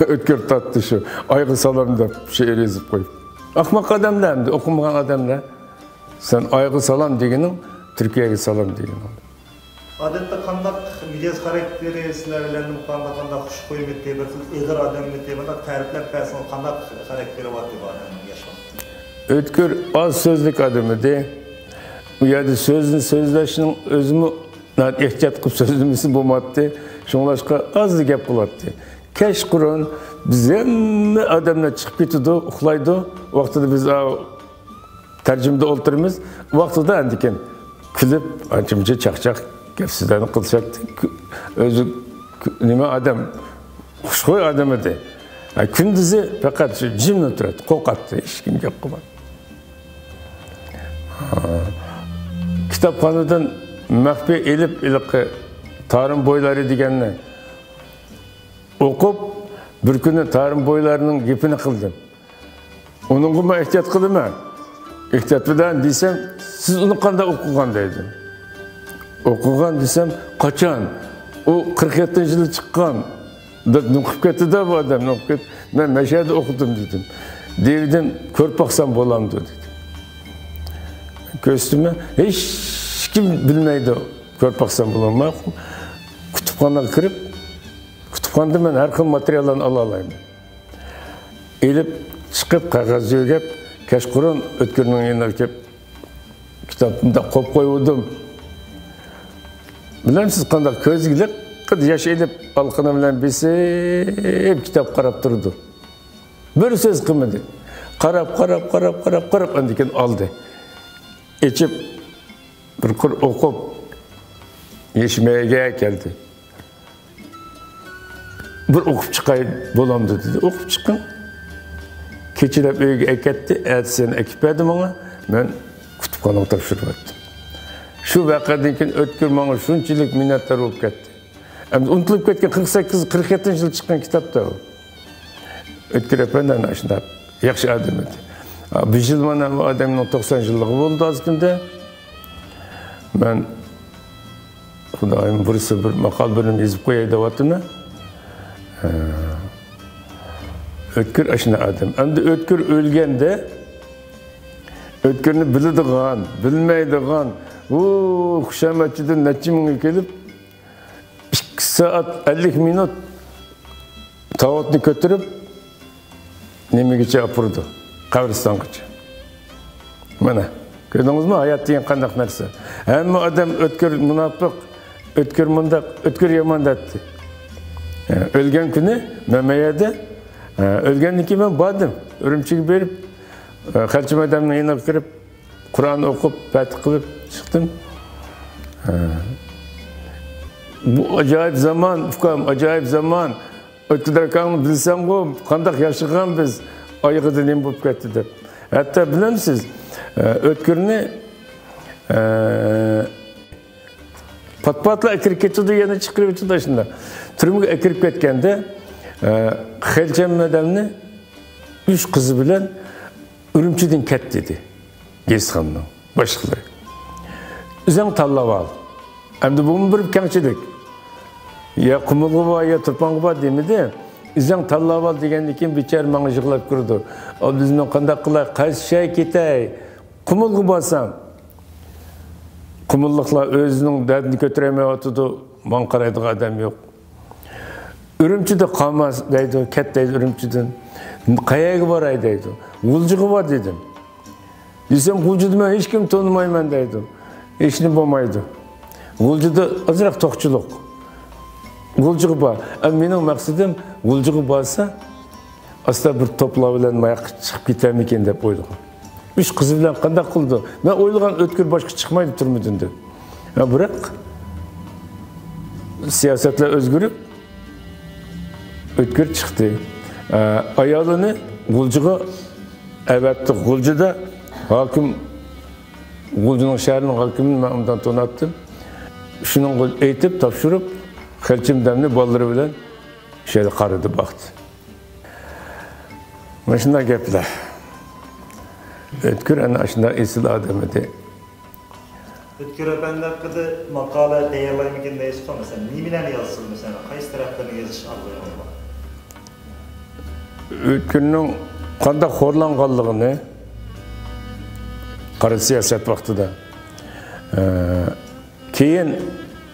ئۆتكۈر تارتتى شۇ، «ئايغا سالام» دەپ شېئىر يېزىپ قويۇپ. ئەخمەق ئادەملەر ئەمدى، ئوقۇمىغان ئادەملەر. سەن «ئايغا سالام» دېگىنىڭ، تۈركىيەگە سالام دېگىنىڭ. ئادەتتە قانداق مىجەز خاراكتېرى سىلەر بىلەن، قانداق، قانداق خۇشخۇيمىتى، بىر خىل ئېغىر ئادەممىتى، بۇنداق تەرىپلەپ بەرسىڭىز، قانداق خاراكتېرى بارتى بۇ ئادەمنىڭ ياش ۋاقتىدا؟ ئۆتكۈر ئاز سۆزلۈك ئادەم ئىدى. ئۇ يەردە سۆزنى سۆزلەشنىڭ ئۆزىمۇ ناھايىتى ئېھتىيات قىلىپ سۆزلىمىسە بولماتتى. شۇڭلاشقا ئازلا گەپ قىلاتتى. كەچقۇرۇن بىز ھەممە ئادەملەر چىقىپ كېتىدۇ، ئۇخلايدۇ. ۋاقتىدا بىز، ئاۋۇ، تەرجىمىدە ئولتۇرىمىز. ۋاقتىدا ئاندىكىن كۈلۈپ، ئانچە-مۇنچە چاقچاق گەپ-سۆزلەرنى قىلىشاتتى. كۈ-، ئۆزى كۈ-، نېمە ئادەم، خۇشخۇي ئادەم ئىدى. ھە، كۈندۈزى پەقەت شۇ جىملا تۇراتتى، قورقاتتى، ھېچكىم گەپ قىلماتتى. ھا، كىتابخانىدىن مەخپىي ئېلىپ ھېلىقى تارىم بويلىرى دېگەننى ئوقۇپ، بىر كۈنى تارىم بويلارنىڭ گېپىنى قىلدىم. ئۇنىڭغىمۇ ئېھتىيات قىلىمەن. «ئېھتىيات بىلەن» دېسەم، «سىز ئۇنى قانداق ئوقۇغان؟» دەيدۇ. «ئوقۇغان» دېسەم، «قاچان؟» «ئۇ قىرىق يەتتىنچى يىلى چىققان» دەپ نوقۇپ كەتتى-دە بۇ ئادەم، نوقۇپ كەتتى. «مەن مەشەدە ئوقۇدۇم» دېدىم. دېۋىدىم، «كۆرۈپ باقسام بولامدۇ؟» دېدىم. كۆرسىتىمەن، ھېچكىم بىلمەيدۇ. كۆرۈپ باقسام بولامدۇ؟ كۇتۇپخانىغا كىرىپ، كۇتۇپخانىدا مەن ھەر خىل ماتېرىياللارنى ئالالايمەن. ئېلىپ چىقىپ، قەغەز يۆگەپ، كەچقۇرۇن ئۆتكۈرنىڭ يېنىغا كېلىپ، كىتابنى قويۇپ قويۇۋىدىم. بىلەمسىز قانداق؟ كۆزىگە لىققىدە ياش ئېلىپ، ئالىقىنى بىلەن بېسىپ كىتاب قاراپ تۇرىدۇ. بىر سۆز قىلمىدى. قاراپ، قاراپ، قاراپ، قاراپ، قاراپ، ئاندىن كېيىن ئالدى. ئېچىپ، بىر قۇر ئوقۇپ، يېشىمەيگە كەلدى. «بىر ئوقۇپ چىقاي، بولامدۇ؟» دېدى. «ئوقۇپ چىقىڭ.» كېچىلەپ ئۆيگە ئەكەتتى. ئەتىسى يەنە ئەكىپ بەردى ماڭا. مەن كۇتۇپخانىغا تاپشۇرۇۋەتتىم. شۇ ۋەقەدىن كېيىن ئۆتكۈر ماڭا شۇنچىلىك مىننەتدار بولۇپ كەتتى. ئەمدى ئۇنتۇلۇپ كەتكەن، قىرىق سەككىز، قىرىق يەتتىنچى يىلى چىققان كىتابتا ئۇ. ئۆتكۈر ئەپەندى ئاشۇنداق ياخشى ئادەم ئىدى. بۇ يىل مانا ئۇ ئادەمنىڭ توقسان يىللىقى بولدى ئاز كۈندە. مەن، خۇدايىم بۇرسا، بىر ماقالە بىرنى يېزىپ قوياي دەۋاتىمەن. ھە. ئۆتكۈر ئاشۇنداق ئادەم. ئەمدى ئۆتكۈر ئۆلگەندە، ئۆتكۈرنى بىلىدىغان، بىلمەيدىغان، ئۇ خۇشامەتچىدىن نەچچە مىڭ كېلىپ، ئىككى سائەت ئەللىك مىنۇت تاۋۇتنى كۆتۈرۈپ، نېمىگىچە ئاپىرىدۇ؟ قەبرىستانغىچە. مانا، كۆردىڭىزمۇ، ھايات دېگەن قانداق نەرسە؟ ھەممە ئادەم ئۆتكۈر مۇناپىق، ئۆتكۈر مۇنداق، ئۆتكۈر يامان دەيتتى. ئۆلگەن كۈنى مەن مەيەردە، ئۆلگەندىن كېيىن مەن باردىم. ئۈرۈمچىگە بېرىپ، خەلچىم ئادەمنىڭ يېنىغا كىرىپ، قۇرئان ئوقۇپ، پاتىھە قىلىپ چىقتىم. بۇ ئاجايىپ زامان، ئۇكام، ئاجايىپ زامان. ئۆتكۈر ئاكاڭنى بىلسەڭغۇ، قانداق ياشىغان بىز، ئايىغىدا نېمە بولۇپ كەتتى دەپ. ھەتتا بىلەمسىز، ئە، ئۆتكۈرنى، ئە، پات-پاتلا ئەكىرىپ كېتىدۇ، يەنە چىقىرىۋېتىدۇ ئاشۇنداق. تۈرمىگە ئەكىرىپ كەتكەندە، ئە، خەلچەم ئادەمنى ئۈچ قىزى بىلەن ئۈرۈمچىدىن كەت دېدى. گېزىتخانىنىڭ باشلىقلىرى. ئۆزۈڭ تاللاپ ئال. ئەمدى بۇمۇ بىر كەڭچىلىك. يا قۇمۇلغا بار، يا تۇرپانغا بار دېمىدى. ئۆزۈڭ تاللاپ ئال دېگەندىن كېيىن بىچارە ماڭا يىغلاپ كىرىدۇ. ئا، بىز مەن قانداق قىلاي؟ قايسى شەھەرگە كېتەي؟ قۇمۇلغا بارسام. قۇمۇللۇقلار ئۆزىنىڭ دەردىنى كۆتۈرەلمەيۋاتىدۇ. ماڭا قارايدىغان ئادەم يوق. ئۈرۈمچىدە قالما دەيدۇ، كەت دەيدۇ ئۈرۈمچىدىن. قەيەرگە باراي دەيدۇ. غۇلجىغا بار دېدىم. دېسەم، غۇلجىدا مەن ھېچكىمنى تونۇمايمەن دەيدۇ. ھېچنېمە بولمايدۇ. غۇلجىدا ئازراق توقچىلىق. غۇلجىغا بار. ئەمما مېنىڭ مەقسىتىم غۇلجىغا بارسا، ئاستا بىر توپلار بىلەن ماياققا چىقىپ كېتەرمىكىن دەپ ئويلىغان. ئۈچ قىزى بىلەن قانداق قىلىدۇ؟ مەن ئويلىغان ئۆتكۈر باشقا چىقمايدۇ تۈرمىدىن دەپ. ھە، بىراق سىياسەتلەر ئۆزگىرىپ، ئۆتكۈر چىقتى. ئە، ئايالىنى غۇلجىغا ئەۋەتتى. غۇلجىدا ھاكىم، غۇلجىنىڭ شەھىرىنىڭ ھاكىمىنى مەن ئۇنداق تونۇتتۇم. شۇنىڭغا ئېيتىپ، تاپشۇرۇپ، خەلچىم ئادەمنى بالىلىرى بىلەن شۇ يەردە قارىدى، باقتى. مانا شۇنداق گەپلەر. ئۆتكۈر ئەنە ئاشۇنداق ئېسىل ئادەم ئىدى. ئۆتكۈر ئەپەندى ھەققىدە ماقالە تەييارلايمىكىن دەيسىزغۇ، مەسىلەن، نېمىلەرنى يازسىڭىز، مەسىلەن، قايسى تەرەپلەرنى يېزىش ئارزۇيىڭىز بار؟ ئۆتكۈرنىڭ قانداق خورلانغانلىقىنى قارا سىياسەت ۋاقتىدا، ئە، كېيىن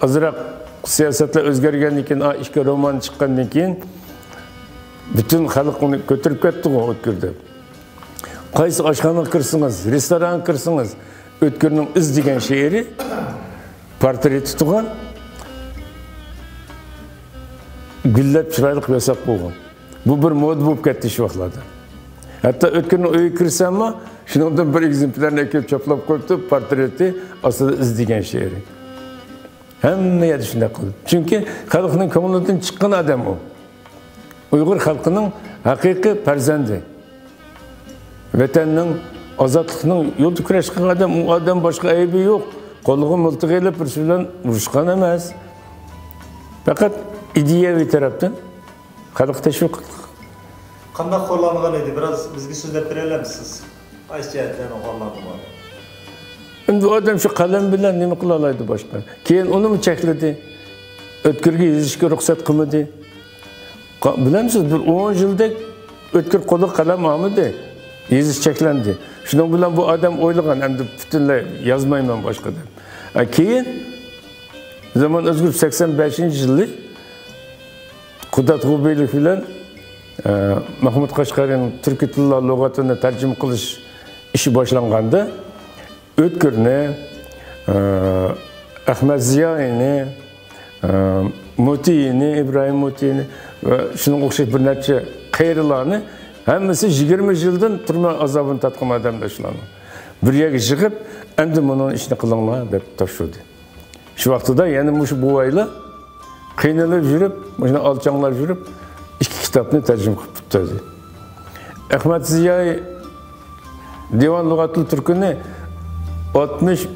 ئازراق سىياسەتلەر ئۆزگەرگەندىن كېيىن، ئا، ئىككى رومان چىققاندىن كېيىن پۈتۈن خەلق ئۇنى كۆتۈرۈپ كەتتىغۇ ئۆتكۈر دەپ. قايسى ئاشخانىغا كىرسىڭىز، رېستورانغا كىرسىڭىز، ئۆتكۈرنىڭ ئىز دېگەن شېئىرى، پورترېتى تۇغان، گۈللەپ چىرايلىق ياساپ قويغان. بۇ بىر مودا بولۇپ كەتتى شۇ ۋاقىتلاردا. ھەتتا ئۆتكۈرنىڭ ئۆيىگە كىرسەممۇ، شۇنىڭدىن بىر ئېگزېمپليارنى ئەكېلىپ چاپلاپ قويۇپتۇ، پورترېتى، ئاستىدا ئىز دېگەن شېئىرى. ھەممە يەردە شۇنداق قىلدى. چۈنكى خەلقنىڭ كۆڭلىدىن چىققان ئادەم ئۇ. ئۇيغۇر خەلقىنىڭ ھەقىقىي پەرزەنتى. ۋەتەننىڭ، ئازادلىقنىڭ يولىدا كۈرەش قىلغان ئادەم، ئۇ ئادەم باشقا ئەيىبى يوق. قولىغا مىلتىق ئېلىپ، بىرسى بىلەن ئۇرۇشقان ئەمەس. پەقەت ئىدىيەۋى تەرەپتىن خەلققە تەشۋىق قىلدۇق. قانداق خورلانغان ئىدى؟ بىراز بىزگە سۆزلەپ بېرەلەمسىز؟ قايسى جەھەتلەرنى خورلاندى بۇ ئادەم؟ ئەمدى ئۇ ئادەم شۇ قەلەم بىلەن نېمە قىلالايدۇ باشقا؟ كېيىن ئۇنىمۇ چەكلىدى. ئۆتكۈرگە يېزىشقا رۇخسەت قىلمىدى. قا-، بىلەمسىز، بىر ئون يىلدەك ئۆتكۈر قولىغا قەلەم ئالمىدى. يېزىش چەكلەندى. شۇنىڭ بىلەن بۇ ئادەم ئويلىغان، ئەمدى پۈتۈنلەي يازمايمەن باشقا دەپ. ھە، كېيىن زامان ئۆزگىرىپ، سەكسەن بەشىنچى يىلى قۇدرەت غوبىيلىك بىلەن، ئە، مەھمۇد قەشقەرىنىڭ تۈركىي تىللار لۇغىتىنى تەرجىمە قىلىش ئىشى باشلانغاندا، ئۆتكۈرنى، ئە، ئەخمەت زىيائىنى، ئە، مۇتىينى، ئىبراھىم مۇتىينى ۋە شۇنىڭغا ئوخشاش بىر نەچچە قېرىلارنى، ھەممىسى يىگىرمە يىلدىن تۈرمە ئازابىنى تارتقان ئادەملەر شۇلارنىڭ. بىر يەرگە يىغىپ، ئەمدى مۇنىڭ ئىشىنى قىلىڭلار دەپ تاپشۇردى. شۇ ۋاقتىدا يەنە مۇشۇ بوۋايلار قىينىلىپ يۈرۈپ، مۇشۇنداق ئالچاڭلاپ يۈرۈپ، ئىككى كىتابنى تەرجىمە قىلىپ بوپتۇ. ئەخمەت زىيائىي دىۋان لۇغەتۇل تۈركىنى ئاتمىش،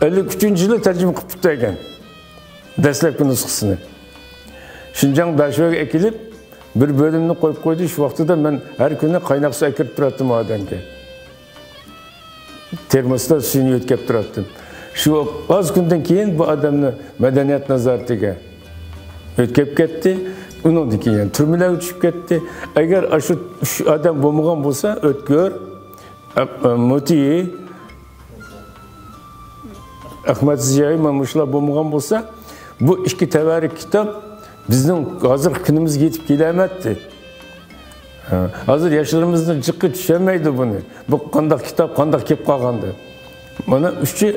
ئەللىك ئۈچىنچى يىلى تەرجىمە قىلىپ بوپتۇ ئىكەن. دەسلەپكى نۇسخىسىنى شىنجاڭ داشۆگە ئەكېلىپ، بىر بۆلۈمنى قويۇپ قويدى. شۇ ۋاقتىدا مەن ھەر كۈنى قايناق سۇ ئەكىرىپ تۇراتتىم ئۇ ئادەمگە. تېرموستا سۈيىنى يۆتكەپ تۇراتتىم. شۇ ئاز كۈندىن كېيىن بۇ ئادەمنى مەدەنىيەت نازارىتىگە يۆتكەپ كەتتى. ئۇنىڭدىن كېيىن يەنە تۈرمىلەرگە چۈشۈپ كەتتى. ئەگەر ئاشۇ ئۈچ ئادەم بولمىغان بولسا، ئۆتكۈر، ئەق-، مۇتىي، ئەخمەت زىيائىي، مانا مۇشۇلار بولمىغان بولسا، بۇ ئىككى تەۋەررۈك كىتاب بىزنىڭ ھازىرقى كۈنىمىزگە يېتىپ كېلەلمەيتتى. ھە، ھازىر ياشلىرىمىزنىڭ جىقى چۈشەنمەيدۇ بۇنى. بۇ قانداق كىتاب، قانداق كېلىپ قالغان دەپ. مانا ئۈچى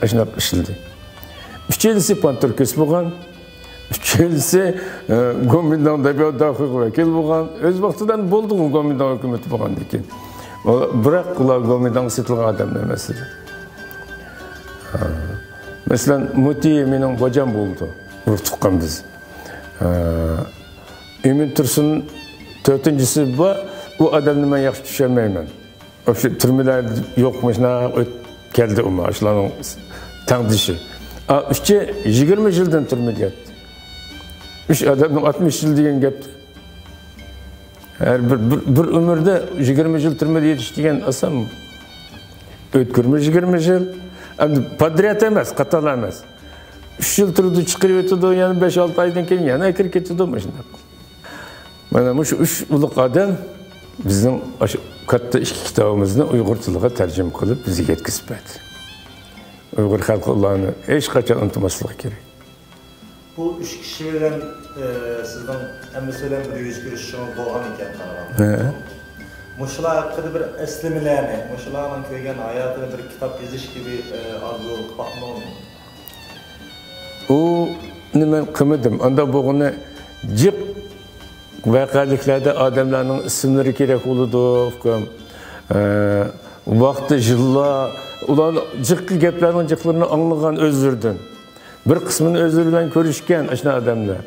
ئاشۇنداق ئىشلىدى. ئۈچەيلىسى پانتوركىس بولغان، ئۈچەيلىسى، ئە، گومىنداڭ دەبىئات داخلىغا ۋەكىل بولغان. ئۆز ۋاقتىدا بولدىغۇ گومىنداڭ ھۆكۈمىتى بولغاندىن كېيىن. ئۇلار، بىراق ئۇلار گومىنداڭغا سېتىلغان ئادەملەر ئەمەس ئىدى. ھە. مەسىلەن، مۇتى مېنىڭ باجام بولىدۇ. ئۇرۇق تۇغقان بىز. ئە، ئىمىن تۇرسۇن تۆتىنچىسى بار، ئۇ ئادەمنى مەن ياخشى چۈشەنمەيمەن. ئاشۇ تۈرمىلەر يوق، مۇشۇنداق ئۆت-، كەلدى ئۇمۇ، شۇلارنىڭ تەڭدىشى. ئا، ئۈچى يىگىرمە يىلدىن تۈرمىدە ياتتى. ئۈچ ئادەمنىڭ ئاتمىش يىل دېگەن گەپتە. ھەر بىر، بىر، بىر ئۆمۈردە يىگىرمە يىل تۈرمىدە يېتىش دېگەن ئاسانمۇ؟ ئۆتكۈرمۇ يىگىرمە يىل. ئەمدى پادريات ئەمەس، قاتارلا ئەمەس. ئۈچ يىل تۇرىدۇ، چىقىرىۋېتىدۇ، يەنە بەش-ئالتە ئايدىن كېيىن يەنە كىرىپ كېتىدۇ، مۇشۇنداق. مانا مۇشۇ ئۈچ ئۇلۇق ئادەم بىزنىڭ ئاشۇ كاتتا ئىككى كىتابىمىزنى ئۇيغۇر تىلىغا تەرجىمە قىلىپ بىزگە يەتكۈزۈپ بەردى. ئۇيغۇر خەلقى ئۇلارنى ھېچقاچان ئۇنتۇماسلىقى كېرەك. بۇ ئۈچ كىشى بىلەن، ئە، سىزنىڭ ھەممىسى بىلەن بىر يۈز كۆرۈشۈشىڭىز بولغان ئىكەن، قارىغاندا. ھە. مۇشۇلار ھەققىدە بىر ئەسلىمىلەرنى، مۇشۇلارنىڭ كۆرگەن ھاياتىنى بىر كىتاب يېزىش كېبى، ئە، ئارزۇ قىلىپ باقمىدىڭىزمۇ؟ ئۇنى مەن قىلمىدىم. ئانداق بولغىنى جىق ۋەقەلىكلەردە ئادەملەرنىڭ ئىسىملىرى كېرەك بولىدۇ، ئۇكام. ئە، ۋاقتى، يىللار، ئۇلار جىققى گەپلەرنىڭ جىقلىرىنى ئاڭلىغان ئۆزلىرىدىن. بىر قىسمىنى ئۆزلىرى بىلەن كۆرۈشكەن ئاشۇنداق ئادەملەر.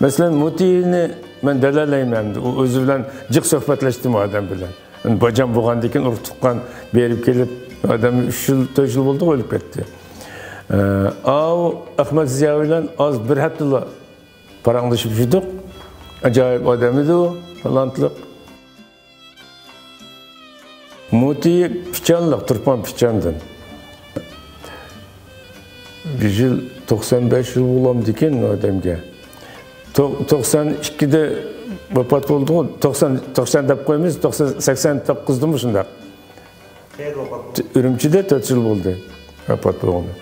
مەسىلەن، مۇتىنى مەن دەلەللەيمەن ئەمدى. ئۇ ئۆزى بىلەن جىق سۆھبەتلەشتىم ئۇ ئادەم بىلەن. باجام بولغاندىن كېيىن ئۇرۇق تۇغقان بېرىپ كېلىپ، ئادەم ئۈچ يىل، تۆت يىل بولدىغۇ ئۆلۈپ كەتتى. ئە، ئاۋۇ ئەخمەت زىيا بىلەن ئاز بىر ھەپتىلا پاراڭلىشىپ يۈردۇق. ئاجايىپ ئادەم ئىدى ئۇ، تالانتلىق. مۇتى پىچانلىق، تۇرپان پىچاندىن. بىر يىل، توقسان بەش يىل بولامدىكىن ئادەمگە. تو-، توقسان ئىككىدە ۋاپات بولدىغۇ، توقسان، توقسان دەپ قويىمىز، توقسان، سەكسەن توققۇزدىمۇ شۇنداق. قەيەردە ۋاپات بولدى؟ ئۈرۈمچىدە تۆت يىل بولدى ۋاپات بولغىنى.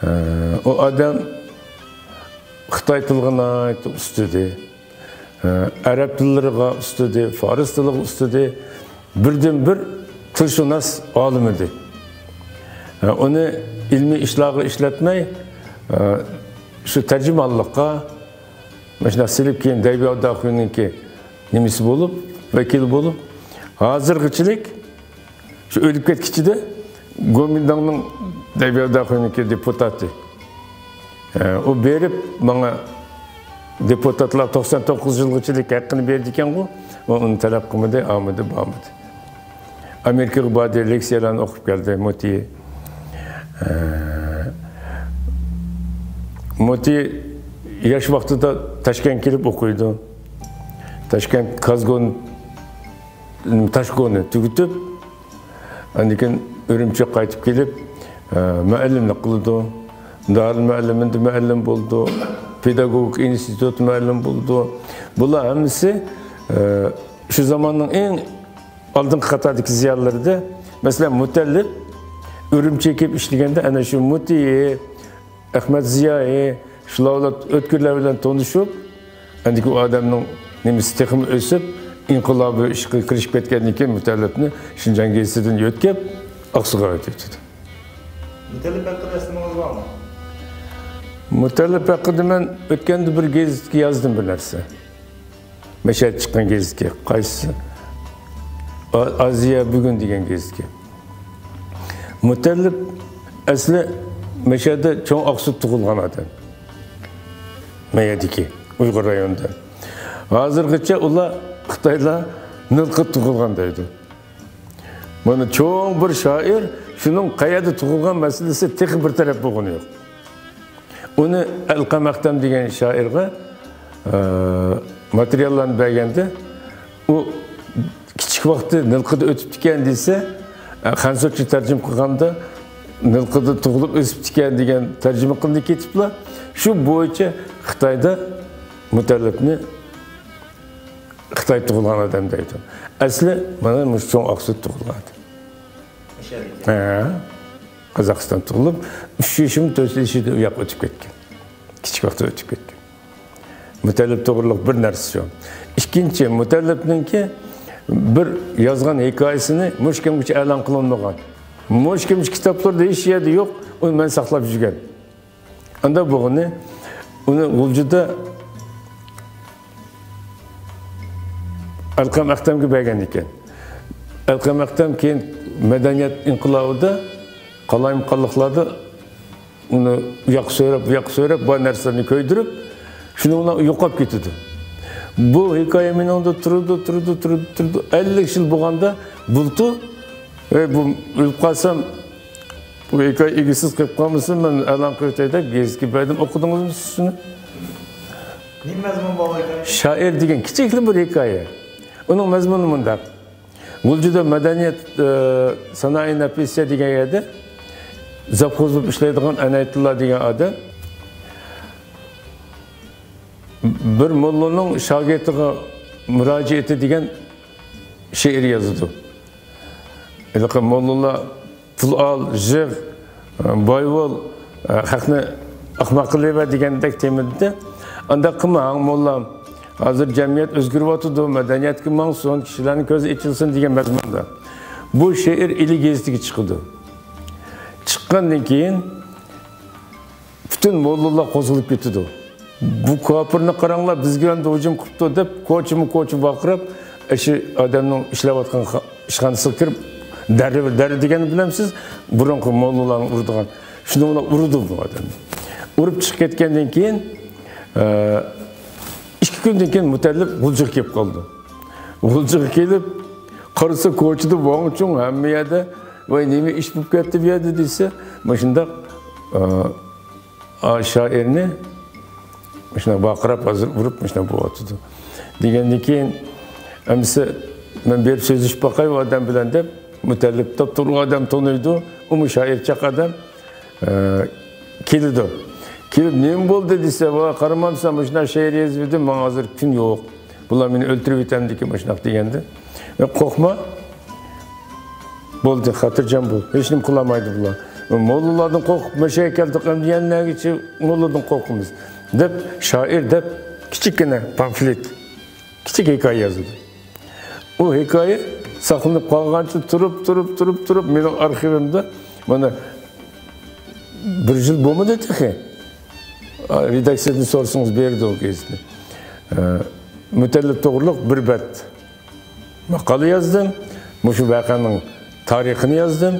ئە، ئۇ ئادەم خىتاي تىلىغا ناھايىتى ئۇستىدى. ئە، ئەرەب تىللىرىغا ئۇستىدى، فارس تىلىغا ئۇستىدى. بىردىنبىر تىلشۇناس ئالىم ئىدى. ئە، ئۇنى ئىلمىي ئىشلارغا ئىشلەتمەي، ئە، شۇ تەرجىمانلىققا، مۇشۇنداق سېلىپ كېيىن دەيبياۋداخۇينىڭكى نېمىسى بولۇپ، ۋەكىلى بولۇپ، ھازىرغىچىلىك شۇ ئۆلۈپ كەتكۈچىدە گومىنداڭنىڭ دەيبياۋداخۇينىڭكى دېپۇتاتى. ئە، ئۇ بېرىپ ماڭا دېپۇتاتلار توقسان توققۇز يىلغىچىلىك ھەققىنى بېرىدىكەنغۇ، ئۇ ئۇنى تەلەپ قىلمىدى، ئالمىدى، بارمىدى. ئامېرىكىغا باردى، لېكسىيەلەرنى ئوقۇپ كەلدى، مۇتى. ئە، مۇتى ياش ۋاقتىدا تاشكەنتكە كېلىپ ئوقۇيدۇ. تاشكەنت كازگون، تاشكوننى تۈگىتىپ، ئاندىن كېيىن ئۈرۈمچىگە قايتىپ كېلىپ، ئە، مۇئەللىملىك قىلىدۇ. دارىلمۇئەللىمىندە مۇئەللىم بولىدۇ. پېداگوگىكا ئىنستىتۇت مۇئەللىم بولىدۇ. بۇلار ھەممىسى، ئە، شۇ زاماننىڭ ئەڭ ئالدىنقى قاتاردىكى زىيالىيلىرىدە، مەسىلەن، مۇتەللىپ ئۈرۈمچىگە كېلىپ ئىشلىگەندە، ئەنە شۇ مۇتىي، ئەخمەت زىيائىي، شۇلار بىلەن، ئۆتكۈرلەر بىلەن تونۇشۇپ، ئەندىكى ئۇ ئادەمنىڭ نېمىسى تېخىمۇ ئۆسۈپ، ئىنقىلابىي ئىشقا كىرىشىپ كەتكەندىن كېيىن مۇتەللىپنى شىنجاڭ گېزىتىدىن يۆتكەپ، ئاقسۇغا ئۆتۈۋېتىدۇ. مۇتەللىپ ھەققىدە ئەسلىمىڭىز بارمۇ؟ مۇتەللىپ ھەققىدە مەن ئۆتكەندە بىر گېزىتكە يازدىم بىر نەرسە. مەشەدە چىققان گېزىتكە، قايسى؟ ئا-، ئازىيا بۈگۈن دېگەن گېزىتكە. مۇتەللىپ ئەسلى مەشەدە چوڭ ئاقسۇدا تۇغۇلغان ئادەم. مەيەدىكى، ئۇيغۇر رايونىدا. ھازىرغىچە ئۇلار، خىتايلار نىلقىدا تۇغۇلغان دەيدۇ. مانا چوڭ بىر شائىر، شۇنىڭ قەيەردە تۇغۇلغان مەسىلىسى تېخى بىر تەرەپ بولغىنى يوق. ئۇنى ئەلقەم ئەختەم دېگەن شائىرغا، ئە، ماتېرىياللارنى بەرگەندە، ئۇ كىچىك ۋاقتى نىلقىدا ئۆتۈپتىكەن دېسە، ئە، خەنزۇچە تەرجىمە قىلغاندا، نىلقىدا تۇغۇلۇپ ئۆسۈپتىكەن دېگەن تەرجىمە قىلىنىپ كېتىپلا، شۇ بويىچە خىتايدا مۇتەللىپنى خىتاي تۇغۇلغان ئادەم دەيدۇ. ئەسلى مانا مۇشۇ چوڭ ئاقسۇدا تۇغۇلغان ئادەم. ھە. قازاقىستان تۇغۇلۇپ، ئۈچ يېشىمۇ، تۆت يېشىدا ئۇ ياققا ئۆتۈپ كەتكەن. كىچىك ۋاقتىدا ئۆتۈپ كەتكەن. مۇتەللىپ توغرۇلۇق بىر نەرسە شۇ. ئىككىنچى، مۇتەللىپنىڭكى بىر يازغان ھېكايىسىنى مۇشۇ كۈنگىچە ئېلان قىلىنمىغان. مۇشۇ كۈنگىچە كىتابلاردا ھېچ يەردە يوق، ئۇنى مەن ساقلاپ يۈرگەن. ئانداق بولغىنى، ئۇنى غۇلجىدا ئەلقەم ئەختەمگە بەرگەن ئىكەن. ئەلقەم ئەختەم كېيىن مەدەنىيەت ئىنقىلابىدا، قالايمىقانلىقلاردا ئۇنى ئۇ ياققا سۆرەپ، بۇ ياققا سۆرەپ، بار نەرسىلەرنى كۆيدۈرۈپ، شۇنىڭ بىلەن يوقاپ كېتىدۇ. بۇ ھېكايە مېنىڭدە تۇرىدۇ، تۇرىدۇ، تۇرىدۇ، تۇرىدۇ. ئەللىك يىل بولغاندا بۇلتۇر، «ۋەي، بۇ ئۆلۈپ قالسام، بۇ ھېكايە ئىگىسىز قېلىپ قالمىسۇن، مەن ئېلان قىلىۋېتەي» دەپ گېزىتكە بەردىم. ئوقۇدىڭىزمۇ سىز شۇنى؟ نېمە مەزمۇن بار بۇ ھېكايە؟ شائىر دېگەن كىچىكلا بىر ھېكايە. ئۇنىڭ مەزمۇنى مۇنداق. غۇلجىدا مەدەنىيەت، ئە، سانائى نەپىسە دېگەن يەردە زاپخوز بولۇپ ئىشلەيدىغان ئەنەيتۇللا دېگەن ئادەم بىر موللىنىڭ شاگىرتىغا مۇراجىئىتى دېگەن شېئىر يازىدۇ. ھېلىقى موللىلار «پۇل ئال، يىغ، باي بول، خەقنى ئەخمەق قىلىۋەر» دېگەندەك تېمىدا. «ئانداق قىلما، ھاڭ موللام. ھازىر جەمئىيەت ئۆزگىرىۋاتىدۇ، مەدەنىيەتكە ماڭسۇن، كىشىلەرنىڭ كۆزى ئېچىلسۇن» دېگەن مەزمۇندا. بۇ شېئىر ئىلى گېزىتىگە چىقىدۇ. چىققاندىن كېيىن، پۈتۈن موللىلار قوزغىلىپ كېتىدۇ. «بۇ كاپىرنى قاراڭلار، بىزگە ئەمدى ھۇجۇم قىپتۇ» دەپ، كوچىمۇ كوچا ۋارقىراپ، ئاشۇ ئادەمنىڭ ئىشلەۋاتقان خا-، ئىشخانىسىغا كىرىپ، دەررە، دەررە دېگەننى بىلەمسىز؟ بۇرۇنقى موللىلارنىڭ ئۇرىدىغان. شۇنىڭ بىلەن ئۇرىدۇ بۇ ئادەمنى. ئۇرۇپ چىقىپ كەتكەندىن كېيىن، ئە، ئىككى كۈندىن كېيىن مۇتەللىپ غۇلجىغا كېلىپ قالىدۇ. غۇلجىغا كېلىپ قارىسا، كوچىدا ۋاڭ-چۇڭ ھەممە يەردە. «ۋاي، نېمە ئىش بولۇپ كەتتى بۇ يەردە؟» دېسە، مۇشۇنداق، ئە، ئا، شائىرنى مۇشۇنداق ۋارقىراپ، ھازىر ئۇرۇپ مۇشۇنداق بولۇۋاتىدۇ. دېگەندىن كېيىن، «ئەمىسە مەن بېرىپ سۆزلىشىپ باقاي ئۇ ئادەم بىلەن» دەپ، مۇتەللىپ تاپتۇرۇق ئادەم تونۇيدۇ، ئۇمۇ شائىرچاق ئادەم، ئە، كېلىدۇ. كېلىپ، «نېمە بولدى؟» دېسە، «ۋاي، قارىمامسەن، مۇشۇنداق شېئىر يېزىۋىدىم، ماڭا ھازىر كۈن يوق. بۇلار مېنى ئۆلتۈرۈۋېتەمدىكىن مۇشۇنداق دېگەندە، «ياق، قورقما. بولدى، خاتىرجەم بول. ھېچنېمە قىلالمايدۇ بۇلار. موللالاردىن قورقۇپ مۇشۇ يەرگە كەلدۇق، ئەمدى يەنە نەگىچە موللىدىن قورقىمىز؟» دەپ، شائىر دەپ كىچىككىنە پامفلېت، كىچىك ھېكايە يازىدۇ. ئۇ ھېكايە ساقلىنىپ قالغانچە تۇرۇپ، تۇرۇپ، تۇرۇپ، تۇرۇپ، مېنىڭ ئارخىۋىمدا مانا بىر يىل بولمىدى تېخى. رېداكسىيەدىن سورىسىڭىز بېرىدۇ ئۇ گېزىتنى. ئە، مۇتەللىپ توغرۇلۇق بىر بەت ماقالە يازدىم. مۇشۇ ۋەقەنىڭ تارىخىنى يازدىم.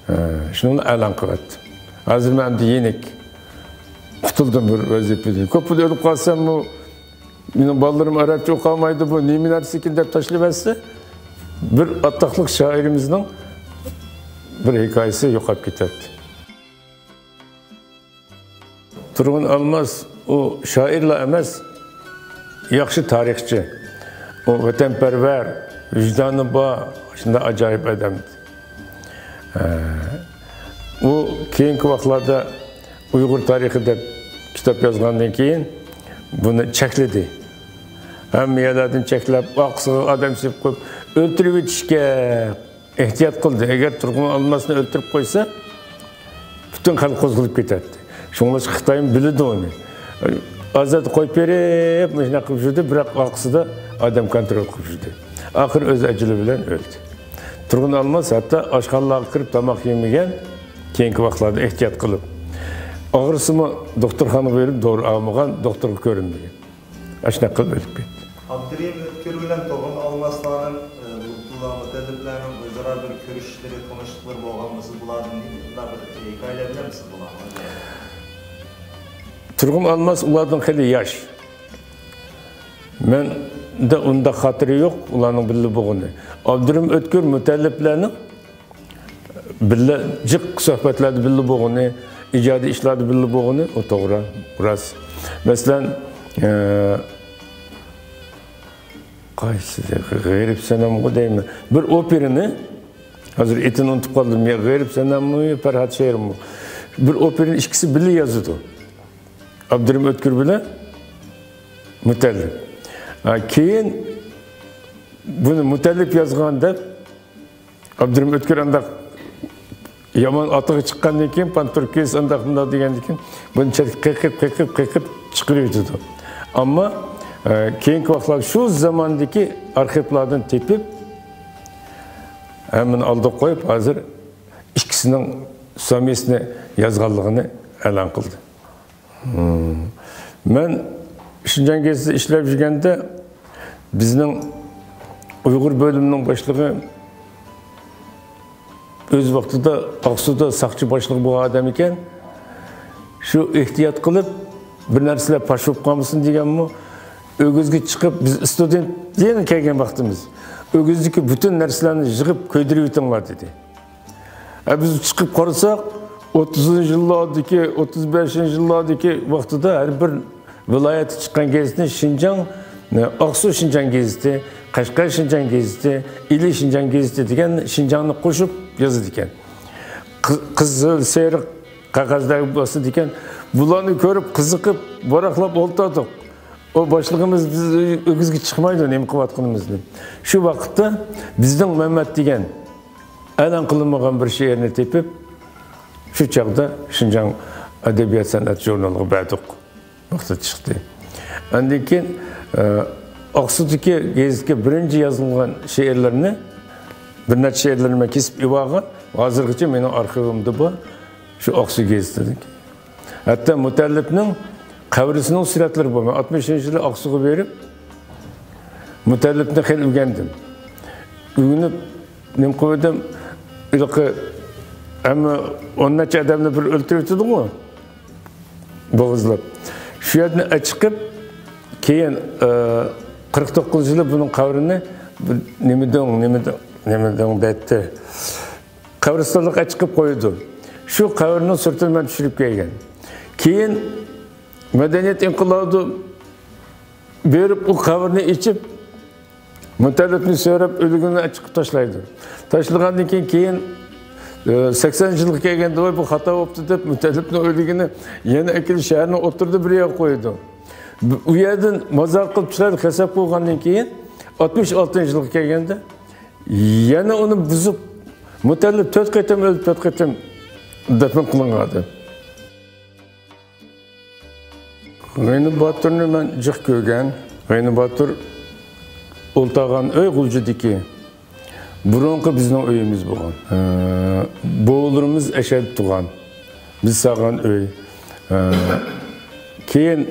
ئە، شۇنىڭ بىلەن ئېلان قىلىۋەتتىم. ھازىر مەن ئەمدى يېنىك قۇتۇلدۇم بىر ۋەزىپىدىن. كوپىدا ئۆلۈپ قالساممۇ، مېنىڭ بالىلىرىم ئەرەبچە ئوقۇيالمايدۇ، بۇ نېمە نەرسىكىن دەپ تاشلىۋەتسە، بىر ئاتاقلىق شائىرىمىزنىڭ بىر ھېكايىسى يوقاپ كېتەتتى. تۇرغۇن ئالماس ئۇ شائىرلا ئەمەس، ياخشى تارىخچى. ئۇ ۋەتەنپەرۋەر، ۋىجدانى بار، شۇنداق ئاجايىپ ئادەم. ئە، ئۇ كېيىنكى ۋاقىتلاردا ئۇيغۇر تارىخى دەپ كىتاب يازغاندىن كېيىن بۇنى چەكلىدى. ھەممە يەرلەردىن چەكلەپ، ئارقىسىغا ئادەم سېلىپ قويۇپ، ئۆلتۈرۈۋېتىشكە ئېھتىيات قىلدى. ئەگەر تۇرغۇن ئالماسنى ئۆلتۈرۈپ قويسا، پۈتۈن خەلق قوزغىلىپ كېتەتتى. شۇڭلاشقا خىتايمۇ بىلىدۇ ئۇنى. ئازاد قويۇپ بېرىپ، مۇشۇنداق قىلىپ يۈردى، بىراق ئارقىسىدا ئادەم كونترول قىلىپ يۈردى. ئاخىرى ئۆز ئەجىلى بىلەن ئۆلدى. تۇرغۇن ئالماس ھەتتا ئاشخانىلارغا كىرىپ تاماق يېمىگەن، كېيىنكى ۋاقىتلاردا ئېھتىيات قىلىپ. ئاغرىسىمۇ دوختۇرخانىغا بېرىپ دورا ئالمىغان، دوختۇرغا كۆرۈنمىگەن. ئاشۇنداق قىلىپ ئۆلۈپ كەتتى. ئابدۇرېھىم ئۆتكۈر بىلەن تۇرغۇن ئالماسلارنىڭ، ئە، بۇ مۇتەللىپلەرنىڭ ئۆزئارا بىر كۆرۈشۈشلىرى، تونۇشلۇقلىرى بولغان بولسا، بۇلاردىن بىر ھېكايىلەر بىلەمسىز بۇلارنى؟ تۇرغۇن ئالماس ئۇلاردىن خېلى ياش. مەندە ئۇنداق خاتىرە يوق ئۇلارنىڭ بىللە بولغىنى. ئابدۇرېھىم ئۆتكۈر مۇتەللىپلەرنىڭ بىللە جىق سۆھبەتلەردە بىللە بولغىنى، ئىجادىي ئىشلاردا بىللە بولغىنى، ئۇ توغرا، راست. مەسىلەن، ئە، قايسى، غېرىب سەنەمغۇ دەيمەن. بىر ئوپېرىنى، ھازىر ئېتىنى ئۇنتۇپ قالدىم، يا غېرىب سەنەممۇ، يا پەرھات شېرىنمۇ. بىر ئوپېرىنى ئىككىسى بىللە يازىدۇ. ئابدۇرېھىم ئۆتكۈر بىلەن مۇتەللىپ. ھە، كېيىن بۇنى مۇتەللىپ يازغان دەپ، ئابدۇرېھىم ئۆتكۈر ئانداق يامان ئاتىغا چىققاندىن كېيىن، پانتۇركىست ئانداق مۇنداق دېگەندىن كېيىن، بۇنى چەتكە قېقىپ، قېقىپ، قېقىپ چىقىرىۋېتىدۇ. ئەمما، ئە، كېيىنكى ۋاقىتلاردا شۇ زاماندىكى ئارخىپلاردىن تېپىپ، ھەممىنى ئالدىغا قويۇپ، ھازىر ئىككىسىنىڭ سومېستنى يازغانلىقىنى ئېلان قىلدى. مەن شىنجاڭ گېزىتىدە ئىشلەپ يۈرگەندە، بىزنىڭ ئۇيغۇر بۆلۈمىنىڭ باشلىقى ئۆز ۋاقتىدا ئاقسۇدا ساقچى باشلىقى بولغان ئادەم ئىكەن. شۇ ئېھتىيات قىلىپ، بىر نەرسىلەر پاش بولۇپ قالمىسۇن دېگەنمۇ، ئۆگزىگە چىقىپ، بىز ستۇدېنت يېڭى كەلگەن ۋاقتىمىز، ئۆگزىدىكى پۈتۈن نەرسىلەرنى يىغىپ كۆيدۈرۈۋېتىڭلار دېدى. ھە، بىز چىقىپ قارىساق، ئوتتۇزىنچى يىللاردىكى، ئوتتۇز بەشىنچى يىللاردىكى ۋاقتىدا ھەر بىر ۋىلايەتتە چىققان گېزىتنى شىنجاڭ، ئاقسۇ شىنجاڭ گېزىتى، قەشقەر شىنجاڭ گېزىتى، ئىلى شىنجاڭ گېزىتى دېگەن شىنجاڭنى قوشۇپ يازىدىكەن. قىز-، قىزىل، سېرىق قەغەزلەرگە باسىدىكەن. بۇلارنى كۆرۈپ، قىزىقىپ، ۋاراقلاپ ئولتۇردۇق. ئۇ باشلىقىمىز بىز ئۆگزىگە چىقمايدۇ نېمە قىلىۋاتقىنىمىزنى. شۇ ۋاقىتتا بىزنىڭ مەمەت دېگەن ئېلان قىلىنمىغان بىر شېئىرنى تېپىپ، شۇ چاغدا شىنجاڭ ئەدەبىيات سەنئەت ژۇرنىلىغا بەردۇق. ۋاقتىدا چىقتى. ئاندىن كېيىن، ئە، ئاقسۇدىكى گېزىتكە بىرىنچى يازغان شېئىرلىرىنى، بىر نەچچە شېئىرلىرىنى مەن كېسىپ ئېلىۋالغان. ھازىرغىچە مېنىڭ ئارخىۋىمدا بار، شۇ ئاقسۇ گېزىتىدىكى. ھەتتا مۇتەللىپنىڭ قەبرىسىنىڭ سۈرەتلىرى بار. مەن ئاتمىشىنچى يىلى ئاقسۇغا بېرىپ، مۇتەللىپنى خېلى ئۆگەندىم. ئۆگىنىپ، نېمە قىلىۋىدىم، ھېلىقى ھەممە ئون نەچچە ئادەمنى بىر ئۆلتۈرۈۋېتىدىغۇ، بوغۇزلاپ. شۇ يەردىن ئەچىقىپ، كېيىن، ئە، قىرىق توققۇزىنچى يىلى بۇنىڭ قەبرىنى بىر نېمىدىڭ، نېمىدىڭ، نېمىدىڭ دەيتتى. قەبرىستانلىققا ئەچىقىپ قويىدۇ. شۇ قەبرىنىڭ سۈرىتىنى مەن چۈشۈرۈپ كەلگەن. كېيىن مەدەنىيەت ئىنقىلابىدا بېرىپ، ئۇ قەبرىنى ئېچىپ، مۇتەللىپنى سۆرەپ، ئۆلۈكىنى چىقىپ تاشلايدۇ. تاشلىغاندىن كېيىن، كېيىن، ئى، سەكسەنىنچى يىلغا كەلگەندە، «ۋاي، بۇ خاتا بوپتۇ» دەپ، مۇتەللىپنىڭ ئۆلۈكىنى يەنە ئەكېلىپ، شەھەرنىڭ ئوتتۇرىدا بىر يەرگە قويىدۇ. ئۇ يەردىن مازار قىلىپ چىقىرىپ ھېساب قىلغاندىن كېيىن، ئاتمىش ئالتىنچى يىلغا كەلگەندە، يەنە ئۇنى بۇزۇپ، مۇتەللىپ تۆت قېتىم ئۆلۈپ، تۆت قېتىم دەپنە قىلىنغان ئادەم. غېنى باتۇرنى مەن جىق كۆرگەن. غېنى باتۇر ئولتۇرغان ئۆي غۇلجىدىكى. بۇرۇنقى بىزنىڭ ئۆيىمىز بولغان. ئە، بوۋىلىرىمىز ئەشەدە تۇرغان. بىز سالغان ئۆي. ئە، كېيىن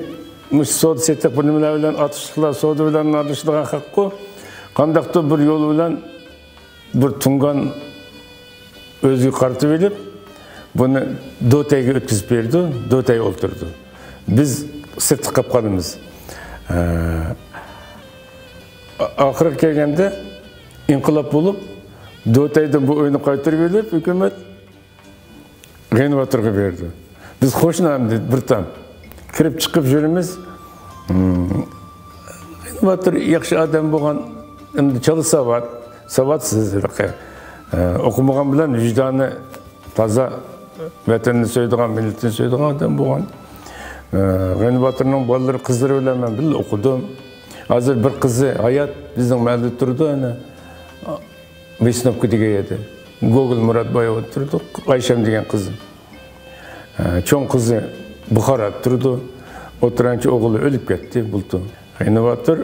مۇشۇ سودا سېتىق بىر نېمىلەر بىلەن ئاتۇشلۇقلار، سودا بىلەن ئارىلىشىدىغان خەققۇ. قانداقتۇر بىر يول بىلەن بىر تۇڭگان ئۆزىگە قارىتىۋېلىپ، بۇنى دوتەيگە ئۆتكۈزۈپ بېرىدۇ، دوتەي ئولتۇرىدۇ. بىز سىرتتا قاپ قالىمىز. ئە، ئا-، ئاخىرىغا كەلگەندە ئىنقىلاب بولۇپ، دوتەيدىن بۇ ئۆينى قايتۇرۇۋېلىپ، ھۆكۈمەت غېنى باتۇرغا بەردى. بىز قوشنا ئەمدى بىر تام. كىرىپ چىقىپ يۈرىمىز. ھىم. غېنى باتۇر ياخشى ئادەم بولغان، ئەمدى چالا ساۋات، ساۋاتسىز ھېلىقى. ئە، ئوقۇمىغان بىلەن ۋىجدانى تازا، ۋەتەننى سۆيىدىغان، مىللىتىنى سۆيىدىغان ئادەم بولغان. ئە، غېنى باتۇرنىڭ بالىلىرى، قىزلىرى بىلەن مەن بىللە ئوقۇدۇم. ھازىر بىر قىزى ھايات، بىزنىڭ مەھەللىدە تۇرىدۇ، ئەنە. ۋىسنوپكا دېگەن يەردە. گوگول مۇراتبايېۋ تۇرىدۇ، ئايشەم دېگەن قىزى. ئە، چوڭ قىزى بۇخارادا تۇرىدۇ. ئوتتۇرانچى ئوغلى ئۆلۈپ كەتتى بۇلتۇر. غېنى باتۇر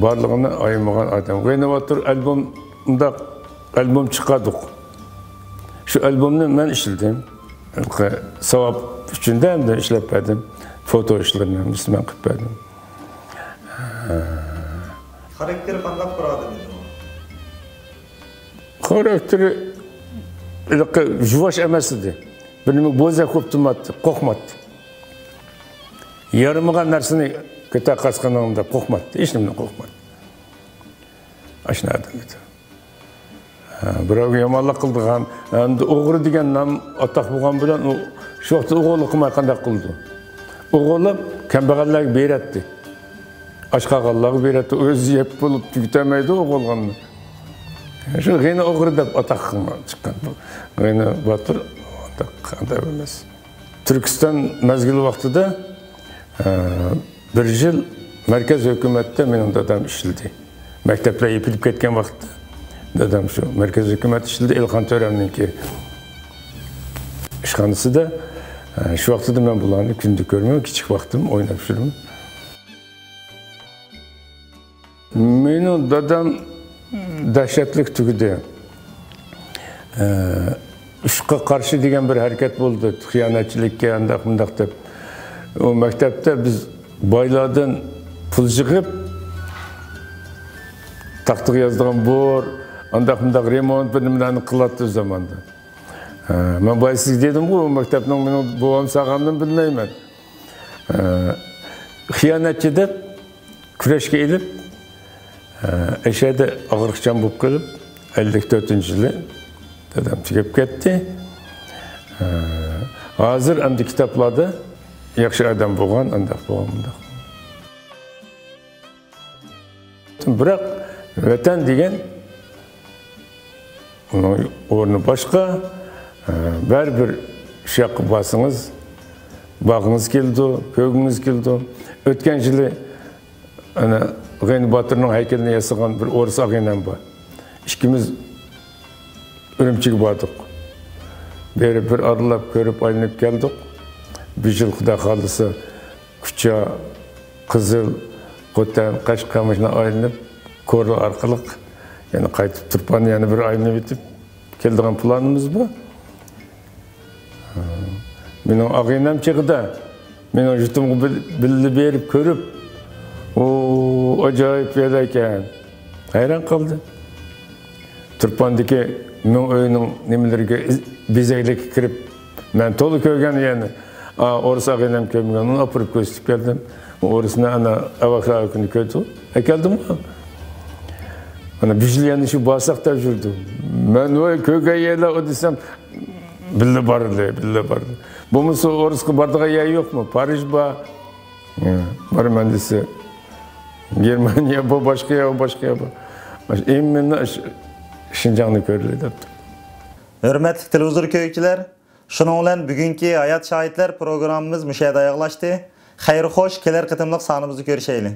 بارلىقىنى ئايىمىغان ئادەم. غېنى باتۇر ئالبوم، مۇنداق ئالبوم چىقاردۇق. شۇ ئالبومنى مەن ئىشلىدىم. ساۋاب ئۈچۈن دە ئەمدى ئىشلەپ بەردىم. فوتو ئىشلىرىنى ھەممىسىنى مەن قىلىپ بەردىم. خاراكتېرى قانداق بىر ئادەم ئىدى ئۇ؟ خاراكتېرى ھېلىقى يۇۋاش ئەمەس ئىدى. بىر نېمە بوزەك بولۇپ تۇرماتتى، قورقماتتى. يارىمىغان نەرسىنى كۆتەر قاسقىنىڭ دەپ قورقماتتى، ھېچ نېمىدىن قورقماتتى. ئاشۇنداق ئادەم ئىدى. ھە، بىراۋگە يامانلىق قىلىدىغان، ئەمدى ئوغرى دېگەن نام ئاتاق بولغان بىلەن ئۇ شۇ ۋاقىتتا ئوغرىلىق قىلماي قانداق قىلىدۇ؟ ئوغرىلاپ كەمبەغەللەرگە بېرەتتى. ئاچ قالغانلارغا بېرەتتى. ئۆزى يەپ بولۇپ تۈگىتەلمەيدۇ ئوغرىلىغاننى. شۇ غېنى ئوغرى دەپ ئاتاق قىلما چىققان. غېنى باتۇر ئاتاق ئادەم ئەمەس. تۈركىستان مەزگىلى ۋاقتىدا، ئە، بىر يىل مەركەز ھۆكۈمەتتە مېنىڭ دادام ئىشلىدى. مەكتەپلەر يېپىلىپ كەتكەن ۋاقىتتا دادام شۇ مەركەز ھۆكۈمەت ئىشلىدى، ئېلىخان تۆرەمنىڭكى ئىشخانىسىدا. ئە، شۇ ۋاقتىدا مەن بۇلارنى كۈندە كۆرىمەن، كىچىك ۋاقتىم ئويناپ يۈرىمەن. مېنىڭ دادام دەھشەتلىك تۈگىدى. ئە، ئىشقا قارشى دېگەن بىر ھەرىكەت بولدى، خىيانەتچىلىككە ئانداق مۇنداق دەپ. ئۇ مەكتەپتە بىز بايلاردىن پۇل يىغىپ، تاختىغا يازىدىغان بور، ئانداق مۇنداق رېمونت بىر نېمىلەرنى قىلاتتى ئۇ زاماندا. ئە، مەن بايا سىزگە دېدىمغۇ، ئۇ مەكتەپنىڭ مېنىڭ بوۋام سالغانلىقىنى بىلمەيمەن. ئە، خىيانەتچى دەپ كۈرەشكە ئېلىپ، ئە، ئەشەدە ئاغرىقچان بولۇپ قېلىپ، ئەللىك تۆتىنچى يىلى دادام تۈگەپ كەتتى. ئە، ھازىر ئەمدى كىتابلاردا ياخشى ئادەم بولغان، ئانداق بولغان، مۇنداق. بىراق ۋەتەن دېگەن ئۇنىڭ ئورنى باشقا. ئە، بەرىبىر شۇ ياققا بارسىڭىز، بارغىڭىز كېلىدۇ، كۆرگۈڭىز كېلىدۇ. ئۆتكەن يىلى ئەنە غېنى باتۇرنىڭ ھەيكىلىنى ياسىغان بىر ئورۇس ئاغىنەم بار. ئىككىمىز ئۈرۈمچىگە باردۇق. بېرىپ بىر ئارىلاپ كۆرۈپ ئايلىنىپ كەلدۇق. بۇ يىل خۇدا خالىسا كۇچا، قىزىل، خوتەن، قەشقەر مۇشۇنداق ئايلىنىپ، كورلا ئارقىلىق يەنە قايتىپ تۇرپاننى يەنە بىر ئايلىنىپ ئۆتۈپ كېلىدىغان پىلانىمىز بار. مېنىڭ ئاغىنەم چېغىدا مېنىڭ يۇرتۇمغا بىل-، بىللە بېرىپ كۆرۈپ، ئۇ ئاجايىپ يەر ئىكەن. ھەيران قالدى. تۇرپاندىكى مىڭ ئۆينىڭ نېمىلىرىگە، بېزەكلىككە كىرىپ، مەن تولا كۆرگەن يەرنى، ئا، ئورۇس ئاغىنەم كۆرمىگەن، ئۇنى ئاپىرىپ كۆرسىتىپ كەلدىم. ئۇ ئورۇسنى ئانا ئاۋاقلار كۈنى كۆردى. ئەكەلدىمغۇ. ئانا بىز يەنە شۇ بارساق دەپ يۈردى. مەن ۋاي كۆرگەن يەرلەر ئۇ دېسەم، بىللە بارىلى، بىللە بارىلى. بولمىسا ئورۇسقا بارىدىغان يەر يوقمۇ؟ پارىژ بار. ھە، بارىمەن دېسە، گېرمانىيە بار، باشقا يەر، باشقا يەر بار. ئىممىنى شىنجاڭنى كۆرىلى دەپتۇ. ھۆرمەتلىك تېلېۋىزور كۆرگۈچىلەر، شۇنىڭ بىلەن بۈگۈنكى ھايات شاھىتلار پروگراممىمىز مۇشۇ يەردە ئاياغلاشتى. خەير خوش، كېلەر قېتىملىق سانىمىزدا كۆرۈشەيلى.